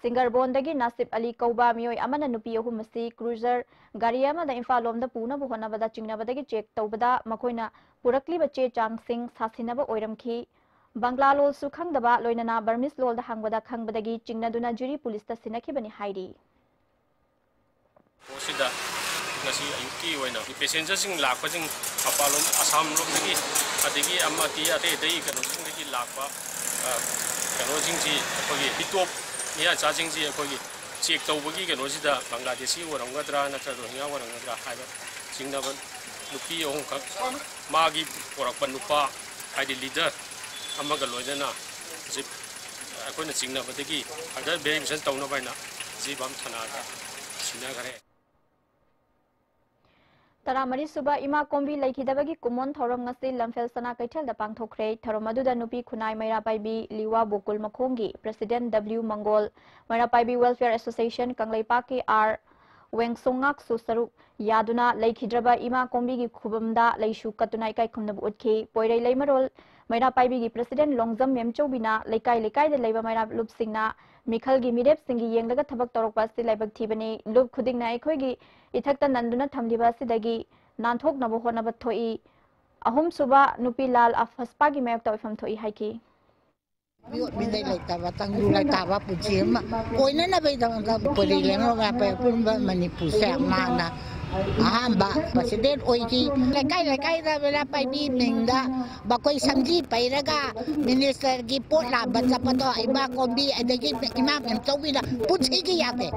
ꯁꯤꯡꯒꯔꯕꯣꯟꯗꯒꯤ ꯅꯥꯁꯤꯞ ꯑꯂꯤ ꯀꯧꯕ ꯃꯤꯑꯣꯏ ꯑꯃꯅ ꯅꯨꯄꯤ ꯑꯍꯨꯝ ꯑꯁꯤ cruiser ꯒꯥꯔꯤ ꯑꯃꯗ ꯏꯝꯐꯥꯜ ꯂꯣꯝꯗ ꯄꯨꯅꯕ ꯍꯣꯠꯅꯕꯗ ꯆꯤꯡꯅꯕꯗꯒꯤ check ꯇꯧꯕꯗ ꯃꯈꯣꯏꯅ ꯄꯨꯔꯛꯂꯤꯕ ꯆꯦ ꯆꯥꯡꯁꯤꯡ ꯁꯥꯁꯤꯟꯅꯕ ꯑꯣꯏꯔꯝꯈꯤ꯫ ꯕꯪꯒ꯭ꯂꯥ ꯂꯣꯜꯁꯨ ꯈꯪꯗꯕ, ꯂꯣꯏꯅꯅ ꯕꯔꯃꯤꯁ ꯂꯣꯜꯗ ꯍꯪꯕꯗ ꯈꯪꯕꯗꯒꯤ ꯆꯤꯡꯅꯗꯨꯅ ꯖꯤꯔꯤ ꯄꯨꯂꯤꯁꯇ ꯁꯤꯟꯅꯈꯤꯕꯅꯤ ꯍꯥꯏꯔꯤ꯫ ꯄꯣꯠꯁꯤꯗ ꯉꯁꯤ ꯑꯌꯨꯛꯀꯤ ꯑꯣꯏꯅ passengerꯁꯤꯡ ꯂꯥꯛꯄꯁꯤꯡ ꯃꯄꯥꯟꯂꯣꯝ ꯑꯁꯥꯝ ꯂꯣꯝꯗꯒꯤ ꯑꯗꯒꯤ ꯑꯃꯗꯤ ꯑꯇꯩ ꯑꯇꯩ ꯀꯩꯅꯣꯁꯤꯡꯗꯒꯤ ꯂꯥꯛꯄ, ꯑ, ꯀꯩꯅꯣꯁꯤꯡꯁꯤ ꯑꯩꯈꯣꯏꯒꯤ ꯃꯤꯇꯣꯞ ꯃꯤꯌꯥꯆꯥꯁꯤꯡꯁꯤ ꯑꯩꯈꯣꯏꯒꯤ check ꯇꯧꯕꯒꯤ ꯀꯩꯅꯣꯁꯤꯗ ꯕꯪꯒ꯭ꯂꯥꯗꯦꯁꯤ ꯑꯣꯏꯔꯝꯒꯗ꯭ꯔꯥ ꯅꯠꯇ꯭ꯔꯒ ꯔꯣꯍꯤꯡꯒ꯭ꯌꯥ ꯑꯣꯏꯔꯝꯒꯗ꯭ꯔꯥ ꯍꯥꯏꯕ ꯆꯤꯡꯅꯕ ꯅꯨꯄꯤ ꯑꯍꯨꯝꯈꯛ ꯃꯥꯒꯤ ꯄꯣꯔꯛꯄ ꯅꯨꯄꯥ ꯍꯥꯏꯗꯤ leader ꯑꯃꯒ ꯂꯣꯏꯅꯅ ꯍꯧꯖꯤꯛ ꯑꯩꯈꯣꯏꯅ ꯆꯤꯡꯅꯕꯗꯒꯤ further verification ꯇꯧꯅꯕ ꯍꯥꯏꯅ ꯖꯤꯔꯤꯕꯥꯝ ꯊꯥꯅꯥꯗ ꯁꯤꯟꯅꯈ꯭ꯔꯦ꯫ ꯇꯔꯥꯃꯔꯤ ꯁꯨꯕ ꯏꯃꯥ ꯀꯣꯝꯕꯤ ꯂꯩꯈꯤꯗꯕꯒꯤ ꯀꯨꯝꯑꯣꯟ ꯊꯧꯔꯝ ꯉꯁꯤ ꯂꯝꯐꯦꯜ ꯁꯅꯥ ꯀꯩꯊꯦꯜꯗ ꯄꯥꯡꯊꯣꯛꯈ꯭ꯔꯦ꯫ ꯊꯧꯔꯝ ꯑꯗꯨꯗ ꯅꯨꯄꯤ ꯈꯨꯟꯅꯥꯏ ꯃꯩꯔꯥ ꯄꯥꯏꯕꯤ ꯂꯤꯋꯥ ꯕꯣꯀꯨꯜ ꯃꯈꯣꯡꯒꯤ president W ꯃꯪꯒꯣꯜ, ꯃꯩꯔꯥ ꯄꯥꯏꯕꯤ welfare association ꯀꯪꯂꯩꯄꯥꯛꯀꯤ ꯑꯥꯔ ꯋꯦꯡꯁꯣꯡꯉꯥꯛꯁꯨ ꯁꯔꯨꯛ ꯌꯥꯗꯨꯅ ꯂꯩꯈꯤꯗ꯭ꯔꯕ ꯏꯃꯥ ꯀꯣꯝꯕꯤꯒꯤ ꯈꯨꯕꯝꯗ ꯂꯩꯁꯨ ꯀꯠꯇꯨꯅ ꯏꯀꯥꯏ ꯈꯨꯝꯅꯕ ꯎꯠꯈꯤ꯫ ꯄꯣꯏꯔꯩ ꯂꯩꯃꯔꯣꯜ ꯃꯩꯔꯥ ꯄꯥꯏꯕꯤꯒꯤ president ꯂꯣꯡꯖꯝ ꯃꯦꯝꯆꯧꯕꯤꯅ ꯂꯩꯀꯥꯏ ꯂꯩꯀꯥꯏꯗ ꯂꯩꯕ ꯃꯩꯔꯥ ꯂꯨꯞꯁꯤꯡꯅ ꯃꯤꯈꯜꯒꯤ ꯃꯤꯔꯦꯞꯁꯤꯡꯒꯤ ꯌꯦꯡꯂꯒ ꯊꯕꯛ ꯇꯧꯔꯛꯄ ꯑꯁꯤ ꯂꯥꯏꯕꯛ ꯊꯤꯕꯅꯤ꯫ ꯂꯨꯞ ꯈꯨꯗꯤꯡꯅ ꯑꯩꯈꯣꯏꯒꯤ ꯏꯊꯛꯇ ꯅꯟꯗꯨꯅ ꯊꯝꯂꯤꯕ ꯑꯁꯤꯗꯒꯤ ꯅꯥꯟꯊꯣꯛꯅꯕ ꯍꯣꯠꯅꯕ ꯊꯣꯛꯏ꯫ ꯑꯍꯨꯝꯁꯨꯕ ꯅꯨꯄꯤ ꯂꯥꯜ ꯑꯐꯁꯄꯥꯒꯤ ꯃꯥꯌꯣꯛꯇ ꯑꯣꯏꯐꯝ ꯊꯣꯛꯏ ꯍꯥꯏꯈꯤ꯫ ꯃꯤꯑꯣꯠ ꯃꯤꯅꯩ ꯂꯩꯇꯕ ꯇꯪꯗꯨ ꯂꯩꯇꯥꯕ ꯄꯨꯟꯁꯤ ꯑꯃ ꯑꯣꯏꯅꯅꯕꯒꯤꯗꯃꯛꯇ ꯄꯨꯔꯤ ꯂꯦꯡꯉꯣꯏ ꯑꯄꯨꯟꯕ ꯃꯅꯤꯄꯨꯔꯁꯦ ꯃꯥꯅ ꯑꯍꯥꯟꯕ ꯄ꯭ꯔꯁꯤꯗꯦꯟ ꯑꯣꯏꯈꯤ꯫ ꯂꯩꯀꯥꯏ ꯂꯩꯀꯥꯏꯗ ꯕꯦꯔꯥ ꯄꯥꯏꯕꯤ ꯃꯤꯡꯗ ꯃꯈꯣꯏ ꯁꯝꯖꯤ ꯄꯩꯔꯒ ꯃꯤꯅꯤꯁꯇꯔꯒꯤ ꯄꯣꯠ ꯂꯥꯝꯕ ꯆꯠꯄꯗꯣ ꯏꯃꯥ ꯀꯣꯝꯕꯤ ꯑꯗꯒꯤ ꯏꯃꯥ ꯃꯦꯝꯆꯧꯕꯤꯅ ꯄꯨꯟꯁꯤꯒꯤ ꯌꯥꯗꯦ꯫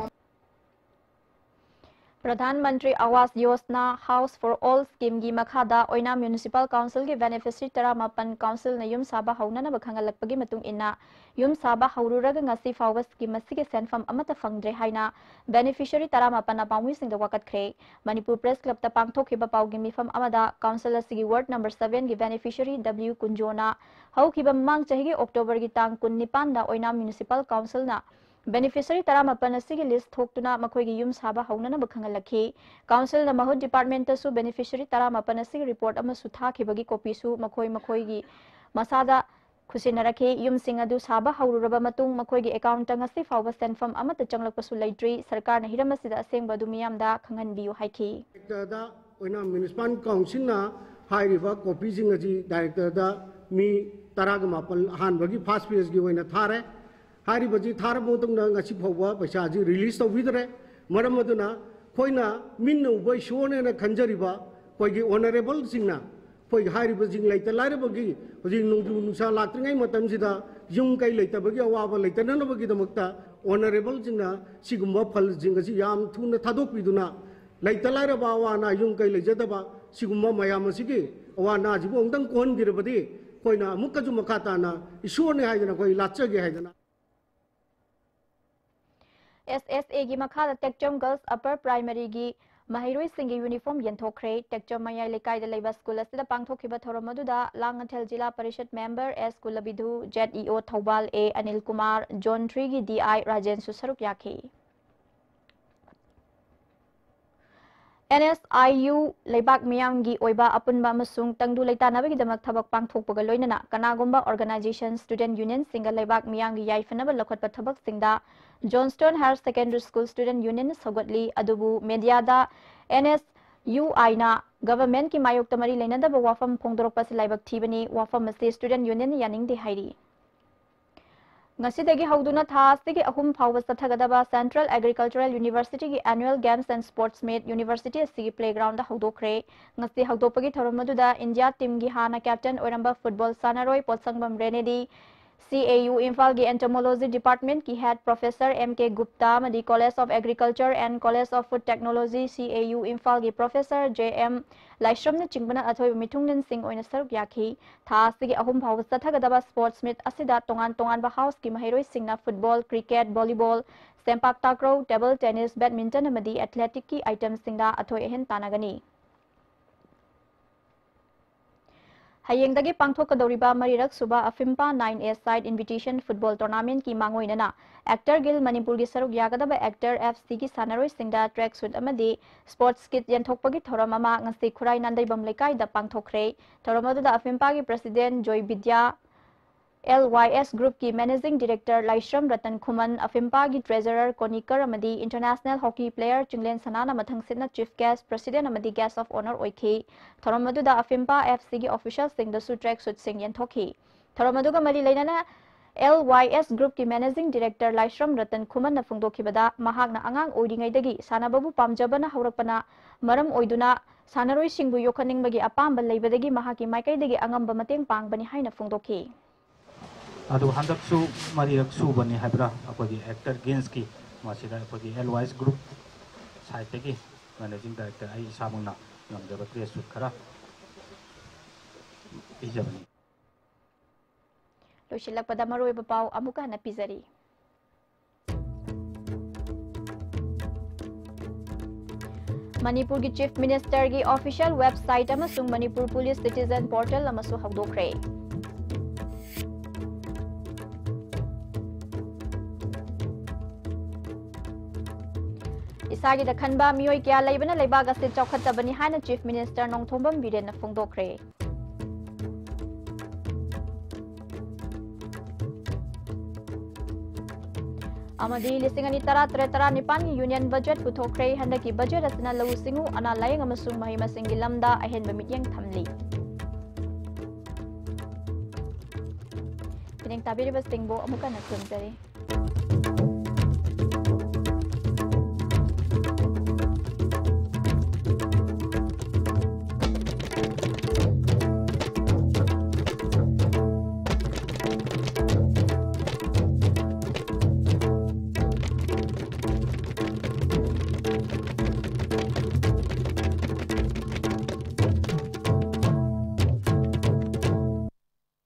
ꯄ꯭ꯔꯙꯥꯟ ꯃꯟꯇ꯭ꯔꯤ ꯑꯋꯥꯁ ꯌꯣꯖꯅꯥ ꯍꯥꯎꯁ ꯐꯣꯔ ꯑꯣꯜ ꯁ꯭ꯀꯤꯝꯒꯤ ꯃꯈꯥꯗ ꯑꯣꯏꯅꯥꯝ ꯃ꯭ꯌꯨꯅꯤꯁꯤꯄꯥꯜ ꯀꯥꯎꯟꯁꯤꯜꯒꯤ ꯕꯦꯅꯤꯐꯤꯁꯔꯤ ꯇꯔꯥꯃꯥꯄꯟ ꯀꯥꯎꯟꯁꯤꯜꯅ ꯌꯨꯝ ꯁꯥꯕ ꯍꯧꯅꯅꯕ ꯈꯪꯍꯜꯂꯛꯄꯒꯤ ꯃꯇꯨꯡ ꯏꯟꯅ, ꯌꯨꯝ ꯁꯥꯕ ꯍꯧꯔꯨꯔꯒ ꯉꯁꯤ ꯐꯥꯎꯕ ꯁ꯭ꯀꯤꯝ ꯑꯁꯤꯒꯤ ꯁꯦꯟꯐꯝ ꯑꯃꯠꯇ ꯐꯪꯗ꯭ꯔꯦ ꯍꯥꯏꯅ ꯕꯦꯅꯤꯐꯤꯁꯔꯤ ꯇꯔꯥꯃꯥꯄꯟꯅ ꯄꯥꯎꯃꯤꯁꯤꯡꯗ ꯋꯥꯀꯠꯈ꯭ꯔꯦ꯫ ꯃꯅꯤꯄꯨꯔ ꯄ꯭ꯔꯦꯁ ꯀ꯭ꯂꯕꯇ ꯄꯥꯡꯊꯣꯛꯈꯤꯕ ꯄꯥꯎꯒꯤ ꯃꯤꯐꯝ ꯑꯃꯗ ꯀꯥꯎꯟꯁꯤꯜ ꯑꯁꯤꯒꯤ ꯋꯥꯔꯗ ꯅꯝꯕꯔ ꯁꯚꯦꯟꯒꯤ ꯕꯦꯅꯤꯐꯤꯁꯔꯤ ꯗꯕ꯭ꯂꯤꯎ ꯀꯨꯟꯖꯣꯅ ꯍꯧꯈꯤꯕ ꯃꯃꯥꯡ ꯆꯍꯤꯒꯤ ꯑꯣꯛꯇꯣꯕꯔꯒꯤ ꯇꯥꯡ ꯀꯨꯟꯅꯤꯄꯥꯟꯗ ꯑꯣꯏꯅꯥꯝ ꯃ꯭ꯌꯨꯅꯤꯁꯤꯄꯥꯜ ꯀꯥꯎꯟꯁꯤꯜꯅ ꯕꯦꯅꯤꯐꯤꯁꯔꯤ ꯇꯔꯥꯃꯥꯄꯟ ꯑꯁꯤꯒꯤ ꯂꯤꯁ ꯊꯣꯛꯇꯨꯅ ꯃꯈꯣꯏꯒꯤ ꯌꯨꯝ ꯁꯥꯕ ꯍꯧꯅꯅꯕ ꯈꯪꯍꯜꯂꯛꯈꯤ꯫ ꯀꯥꯎꯟꯁꯤꯜꯅ ꯃꯍꯨꯠ ꯗꯤꯄꯥꯔꯠꯃꯦꯟꯇꯁꯨ ꯕꯦꯅꯤꯐꯤꯁꯔꯤ ꯇꯔꯥꯃꯥꯄꯟ ꯑꯁꯤꯒꯤ ꯔꯤꯄꯣꯔꯠ ꯑꯃꯁꯨ ꯊꯥꯈꯤꯕꯒꯤ ꯀꯣꯄꯤꯁꯨ ꯃꯈꯣꯏ ꯃꯈꯣꯏꯒꯤ ꯃꯁꯥꯗ ꯈꯨꯠꯁꯤꯟꯅꯔꯛꯈꯤ꯫ ꯌꯨꯝꯁꯤꯡ ꯑꯗꯨ ꯁꯥꯕ ꯍꯧꯔꯨꯔꯕ ꯃꯇꯨꯡ ꯃꯈꯣꯏꯒꯤ ꯑꯦꯀꯥꯎꯟꯇ ꯉꯁꯤ ꯐꯥꯎꯕ ꯁꯦꯟꯐꯝ ꯑꯃꯠꯇ ꯆꯪꯂꯛꯄꯁꯨ ꯂꯩꯇ꯭ꯔꯤ꯫ ꯁꯔꯀꯥꯔꯅ ꯍꯤꯔꯝ ꯑꯁꯤꯗ ꯑꯁꯦꯡꯕ ꯑꯗꯨ ꯃꯤꯌꯥꯝꯗ ꯈꯪꯍꯟꯕꯤꯌꯨ ꯍꯥꯏꯈꯤ꯫ ꯗꯥꯏꯔꯦꯛꯇꯔꯗ ꯑꯣꯏꯅꯥꯝ ꯃ꯭ꯌꯨꯅꯤꯁꯤꯄꯥꯜ ꯀꯥꯎꯟꯁꯤꯜꯅ ꯍꯥꯏꯔꯤꯕ ꯀꯣꯄꯤꯁꯤꯡ ꯑꯁꯤ ꯗꯥꯏꯔꯦꯛꯇꯔꯗ ꯃꯤ ꯇꯔꯥꯒ ꯃꯥꯄꯜ ꯑꯍꯥꯟꯕꯒꯤ ꯐꯥꯔꯁ ꯐꯦꯖꯀꯤ ꯑꯣꯏꯅ ꯊꯥꯔꯦ꯫ ꯍꯥꯏꯔꯤꯕꯁꯤ ꯊꯥꯔꯕ ꯃꯇꯨꯡꯗ ꯉꯁꯤ ꯐꯥꯎꯕ ꯄꯩꯁꯥꯁꯤ ꯔꯤꯂꯤꯁ ꯇꯧꯕꯤꯗ꯭ꯔꯦ꯫ ꯃꯔꯝ ꯑꯗꯨꯅ ꯑꯩꯈꯣꯏꯅ ꯃꯤꯠꯅ ꯎꯕ ꯏꯁꯣꯔꯅꯦꯅ ꯈꯟꯖꯔꯤꯕ ꯑꯩꯈꯣꯏꯒꯤ ꯑꯣꯅꯔꯦꯕꯜꯁꯤꯡꯅ ꯑꯩꯈꯣꯏꯒꯤ ꯍꯥꯏꯔꯤꯕꯁꯤꯡ ꯂꯩꯇ ꯂꯥꯏꯔꯕꯒꯤ ꯍꯧꯖꯤꯛ ꯅꯣꯡꯖꯨ ꯅꯨꯡꯁꯥ ꯂꯥꯛꯇ꯭ꯔꯤꯉꯩ ꯃꯇꯝꯁꯤꯗ ꯌꯨꯝ ꯀꯩ ꯂꯩꯇꯕꯒꯤ ꯑꯋꯥꯕ ꯂꯩꯇꯅꯅꯕꯒꯤꯗꯃꯛꯇ ꯑꯣꯅꯔꯦꯕꯜꯁꯤꯡꯅ ꯁꯤꯒꯨꯝꯕ ꯐꯜꯁꯤꯡ ꯑꯁꯤ ꯌꯥꯝ ꯊꯨꯅ ꯊꯥꯗꯣꯛꯄꯤꯗꯨꯅ ꯂꯩꯇ ꯂꯥꯏꯔꯕ ꯑꯋꯥ ꯑꯅꯥ ꯌꯨꯝ ꯀꯩ ꯂꯩꯖꯗꯕ ꯁꯤꯒꯨꯝꯕ ꯃꯌꯥꯝ ꯑꯁꯤꯒꯤ ꯑꯋꯥ ꯑꯅꯥꯁꯤꯕꯨ ꯑꯃꯨꯛꯇꯪ ꯀꯣꯛꯍꯟꯕꯤꯔꯕꯗꯤ ꯑꯩꯈꯣꯏꯅ ꯑꯃꯨꯛꯀꯁꯨ ꯃꯈꯥ ꯇꯥꯅ ꯏꯁꯣꯔꯅꯤ ꯍꯥꯏꯗꯅ ꯑꯩꯈꯣꯏ ꯂꯥꯠꯆꯒꯦ ꯍꯥꯏꯗꯅ꯫ ꯑꯦꯁ ꯑꯦꯁ ꯑꯦꯒꯤ ꯃꯈꯥꯗ ꯇꯦꯛꯆꯝ ꯒꯔꯜꯁ ꯑꯄꯔ ꯄ꯭ꯔꯥꯏꯃꯔꯤꯒꯤ ꯃꯍꯩꯔꯣꯏꯁꯤꯡꯒꯤ ꯌꯨꯅꯤꯐꯣꯔꯝ ꯌꯦꯟꯊꯣꯛꯈ꯭ꯔꯦ꯫ ꯇꯦꯛꯆꯝ ꯃꯌꯥꯏ ꯂꯩꯀꯥꯏꯗ ꯂꯩꯕ ꯁ꯭ꯀꯨꯜ ꯑꯁꯤꯗ ꯄꯥꯡꯊꯣꯛꯈꯤꯕ ꯊꯧꯔꯝ ꯑꯗꯨꯗ ꯂꯥꯡꯉꯊꯦꯜ ꯖꯤꯂꯥ ꯄꯔꯤꯁꯠ ꯃꯦꯝꯕꯔ ꯑꯦꯁ ꯀꯨꯂꯕꯤꯙꯨ, ꯖꯦꯠ ꯏ ꯑꯣ ꯊꯧꯕꯥꯜ ꯑꯦ ꯑꯅꯤꯜ ꯀꯨꯃꯥꯔ, ꯖꯣꯟ ꯊ꯭ꯔꯤꯒꯤ ꯗꯤ ꯑꯥꯏ ꯔꯥꯖꯦꯟꯁꯨ ꯁꯔꯨꯛ ꯌꯥꯈꯤ꯫ ꯑꯦꯟ ꯑꯦꯁ ꯑꯥꯏ ꯌꯨ ꯂꯩꯕꯥꯛ ꯃꯤꯌꯥꯝꯒꯤ ꯑꯣꯏꯕ ꯑꯄꯨꯟꯕ ꯑꯃꯁꯨꯡ ꯇꯪꯗꯨ ꯂꯩꯇꯥꯅꯕꯒꯤꯗꯃꯛ ꯊꯕꯛ ꯄꯥꯡꯊꯣꯛꯄꯒ ꯂꯣꯏꯅꯅ ꯀꯅꯥꯒꯨꯝꯕ organization, student unionꯁꯤꯡꯒ ꯂꯩꯕꯥꯛ ꯃꯤꯌꯥꯝꯒꯤ ꯌꯥꯏꯐꯅꯕ ꯂꯧꯈꯠꯄ ꯊꯕꯛꯁꯤꯡꯗ Johnstone higher secondary school student ꯌꯨꯅꯤꯌꯟꯅ ꯁꯧꯒꯠꯂꯤ꯫ ꯑꯗꯨꯕꯨ ꯃꯦꯗꯤꯌꯥꯗ ꯑꯦꯟ ꯑꯦꯁ ꯌꯨ ꯑꯥꯏꯅ Government ꯀꯤ ꯃꯥꯌꯣꯛꯇ ꯃꯔꯤ ꯂꯩꯅꯗꯕ ꯋꯥꯐꯝ ꯐꯣꯡꯗꯣꯔꯛꯄ ꯑꯁꯤ ꯂꯥꯏꯕꯛ ꯊꯤꯕꯅꯤ꯫ ꯋꯥꯐꯝ ꯑꯁꯤ Student Union ꯅ ꯌꯥꯅꯤꯡꯗꯦ ꯍꯥꯏꯔꯤ꯫ ꯉꯁꯤꯗꯒꯤ ꯍꯧꯗꯨꯅ ꯊꯥ ꯑꯁꯤꯒꯤ ꯑꯍꯨꯝ ꯐꯥꯎꯕ ꯆꯠꯊꯒꯗꯕ Central Agricultural University ꯒꯤ Annual Games and Sports Meet University ꯑꯁꯤꯒꯤ playground ꯗ ꯍꯧꯗꯣꯛꯈ꯭ꯔꯦ꯫ ꯉꯁꯤ ꯍꯧꯗꯣꯛꯄꯒꯤ ꯊꯧꯔꯝ ꯑꯗꯨꯗ India team ꯒꯤ ꯍꯥꯟꯅ captain ꯑꯣꯏꯔꯝꯕ football ꯁꯥꯟꯅꯔꯣꯏ ꯄꯣꯠꯁꯪꯕꯝ ꯔꯦꯅꯦꯗꯤ, C A U ꯏꯝꯐꯥꯜꯒꯤ Entomology Department ꯀꯤ head professor M K Gupta ꯑꯃꯗꯤ College of Agriculture and College of Food Technology, C A U ꯏꯝꯐꯥꯜꯒꯤ professor J M ꯂꯥꯏꯁ꯭ꯔꯝꯅꯆꯤꯡꯕꯅ ꯑꯊꯣꯏꯕ ꯃꯤꯊꯨꯡꯂꯦꯟꯁꯤꯡ ꯑꯣꯏꯅ ꯁꯔꯨꯛ ꯌꯥꯈꯤ꯫ ꯊꯥ ꯑꯁꯤꯒꯤ ꯑꯍꯨꯝ ꯐꯥꯎꯕ ꯆꯠꯊꯒꯗꯕ sports meet ꯑꯁꯤꯗ ꯇꯣꯉꯥꯟ ꯇꯣꯉꯥꯟꯕ house ꯀꯤ ꯃꯍꯩꯔꯣꯏꯁꯤꯡꯅ football, cricket, volleyball, ꯁꯦꯝꯄꯥꯛ ꯇꯥꯀ꯭ꯔꯧ, table tennis, badminton ꯑꯃꯗꯤ athletic ꯀꯤ item ꯁꯤꯡꯗ ꯑꯊꯣꯏ ꯑꯍꯦꯟ ꯇꯥꯟꯅꯒꯅꯤ꯫ ꯍꯌꯦꯡꯗꯒꯤ ꯄꯥꯡꯊꯣꯛꯀꯗꯧꯔꯤꯕ ꯃꯔꯤꯔꯛ ꯁꯨꯕ ꯑꯐꯤꯝꯄꯥ nine A side invitation football tournament ꯀꯤ ꯃꯥꯡꯑꯣꯏꯅꯅ Actor Guild ꯃꯅꯤꯄꯨꯔꯒꯤ ꯁꯔꯨꯛ ꯌꯥꯒꯗꯕ Actor F C ꯒꯤ ꯁꯥꯟꯅꯔꯣꯏꯁꯤꯡꯗ track suit ꯑꯃꯗꯤ sports kit ꯌꯦꯟꯊꯣꯛꯄꯒꯤ ꯊꯧꯔꯝ ꯑꯃ ꯉꯁꯤ ꯈꯨꯔꯥꯏ ꯅꯥꯟꯗꯩꯕꯝ ꯂꯩꯀꯥꯏꯗ ꯄꯥꯡꯊꯣꯛꯈ꯭ꯔꯦ꯫ ꯊꯧꯔꯝ ꯑꯗꯨꯗ ꯑꯐꯤꯝꯄꯥꯒꯤ president ꯖꯣꯏ ꯕꯤꯗ꯭ꯌꯥ, L Y S group ꯀꯤ managing director ꯂꯥꯏꯁ꯭ꯔꯝ ꯔꯇꯟ ꯈꯨꯃꯟ, ꯑꯐꯤꯝꯄꯥꯒꯤ treasurer ꯀꯣꯅꯤꯀꯔ ꯑꯃꯗꯤ international hockey player Chinglen ꯁꯅꯥꯅ ꯃꯊꯪꯁꯤꯠꯅ chief guest, president ꯑꯃꯗꯤ guest of honour ꯑꯣꯏꯈꯤ꯫ ꯊꯧꯔꯝ ꯑꯗꯨꯗ ꯑꯐꯤꯝꯄꯥ F C ꯒꯤ official ꯁꯤꯡꯗꯁꯨ track suit ꯁꯤꯡ ꯌꯦꯟꯊꯣꯛꯈꯤ꯫ ꯊꯧꯔꯝ ꯑꯗꯨꯒ ꯃꯔꯤ ꯂꯩꯅꯅ L Y S group ꯀꯤ managing director ꯂꯥꯏꯁ꯭ꯔꯝ ꯔꯇꯟ ꯈꯨꯃꯟꯅ ꯐꯣꯡꯗꯣꯛꯈꯤꯕꯗ, ꯃꯍꯥꯛꯅ ꯑꯉꯥꯡ ꯑꯣꯏꯔꯤꯉꯩꯗꯒꯤ ꯁꯥꯟꯅꯕꯕꯨ ꯄꯥꯝꯖꯕꯅ ꯍꯧꯔꯛꯄꯅ ꯃꯔꯝ ꯑꯣꯏꯗꯨꯅ ꯁꯥꯟꯅꯔꯣꯏꯁꯤꯡꯕꯨ ꯌꯣꯛꯈꯠꯅꯤꯡꯕꯒꯤ ꯑꯄꯥꯝꯕ ꯂꯩꯕꯗꯒꯤ ꯃꯍꯥꯛꯀꯤ ꯃꯥꯏꯀꯩꯗꯒꯤ ꯑꯉꯝꯕ ꯃꯇꯦꯡ ꯄꯥꯡꯕꯅꯤ ꯍꯥꯏꯅ ꯐꯣꯡꯗꯣꯛꯈꯤ꯫ ꯑꯗꯨ ꯍꯟꯗꯛꯁꯨ ꯃꯔꯤꯔꯛ ꯁꯨꯕꯅꯤ ꯍꯥꯏꯕ꯭ꯔꯥ, ꯑꯩꯈꯣꯏꯒꯤ Actor Guilds ꯀꯤ ꯃꯁꯤꯗ ꯑꯩꯈꯣꯏꯒꯤ L Y S group side ꯇꯒꯤ managing director ꯑꯩ ꯏꯁꯥꯃꯛꯅ ꯉꯝꯖꯕ track suit ꯈꯔ ꯄꯤꯖꯕꯅꯤ꯫ ꯂꯣꯏꯁꯤꯜꯂꯛꯄꯗ ꯃꯔꯨꯑꯣꯏꯕ ꯄꯥꯎ ꯑꯃꯨꯛꯀ ꯍꯟꯅ ꯄꯤꯖꯔꯤ꯫ ꯃꯅꯤꯄꯨꯔꯒꯤ Chief Minister ꯒꯤ official website ꯑꯃꯁꯨꯡ ꯃꯅꯤꯄꯨꯔ Police Citizen Portal ꯑꯃꯁꯨ ꯍꯧꯗꯣꯛꯈ꯭ꯔꯦ꯫ ꯏꯁꯥꯒꯤꯗ ꯈꯟꯕ ꯃꯤꯑꯣꯏ ꯀꯌꯥ ꯂꯩꯕꯅ ꯂꯩꯕꯥꯛ ꯑꯁꯤ ꯆꯥꯎꯈꯠꯇꯕꯅꯤ ꯍꯥꯏꯅ Chief Minister ꯅꯣꯡꯊꯣꯝꯕꯝ ꯕꯤꯔꯦꯟꯅ ꯐꯣꯡꯗꯣꯛꯈ꯭ꯔꯦ꯫ ꯑꯃꯗꯤ ꯂꯤꯁꯤꯡ ꯑꯅꯤ ꯇꯔꯥ ꯇꯔꯦꯠ ꯇꯔꯥ ꯅꯤꯄꯥꯟꯒꯤ ꯌꯨꯅꯤꯌꯟ ꯕꯖꯦꯠ ꯄꯨꯊꯣꯛꯈ꯭ꯔꯦ꯫ ꯍꯟꯗꯛꯀꯤ ꯕꯖꯦꯠ ꯑꯁꯤꯅ ꯂꯧꯎ ꯁꯤꯡꯎ, ꯑꯅꯥ ꯂꯥꯌꯦꯡ ꯑꯃꯁꯨꯡ ꯃꯍꯩ ꯃꯁꯤꯡꯒꯤ ꯂꯝꯗ ꯑꯍꯦꯟꯕ ꯃꯤꯠꯌꯦꯡ ꯊꯝꯂꯤ꯫ ꯄꯤꯅꯤꯡ ꯇꯥꯕꯤꯔꯤꯕꯁꯤꯡꯕꯨ ꯑꯃꯨꯛ ꯍꯟꯅ ꯈꯨꯔꯨꯝꯖꯔꯤ꯫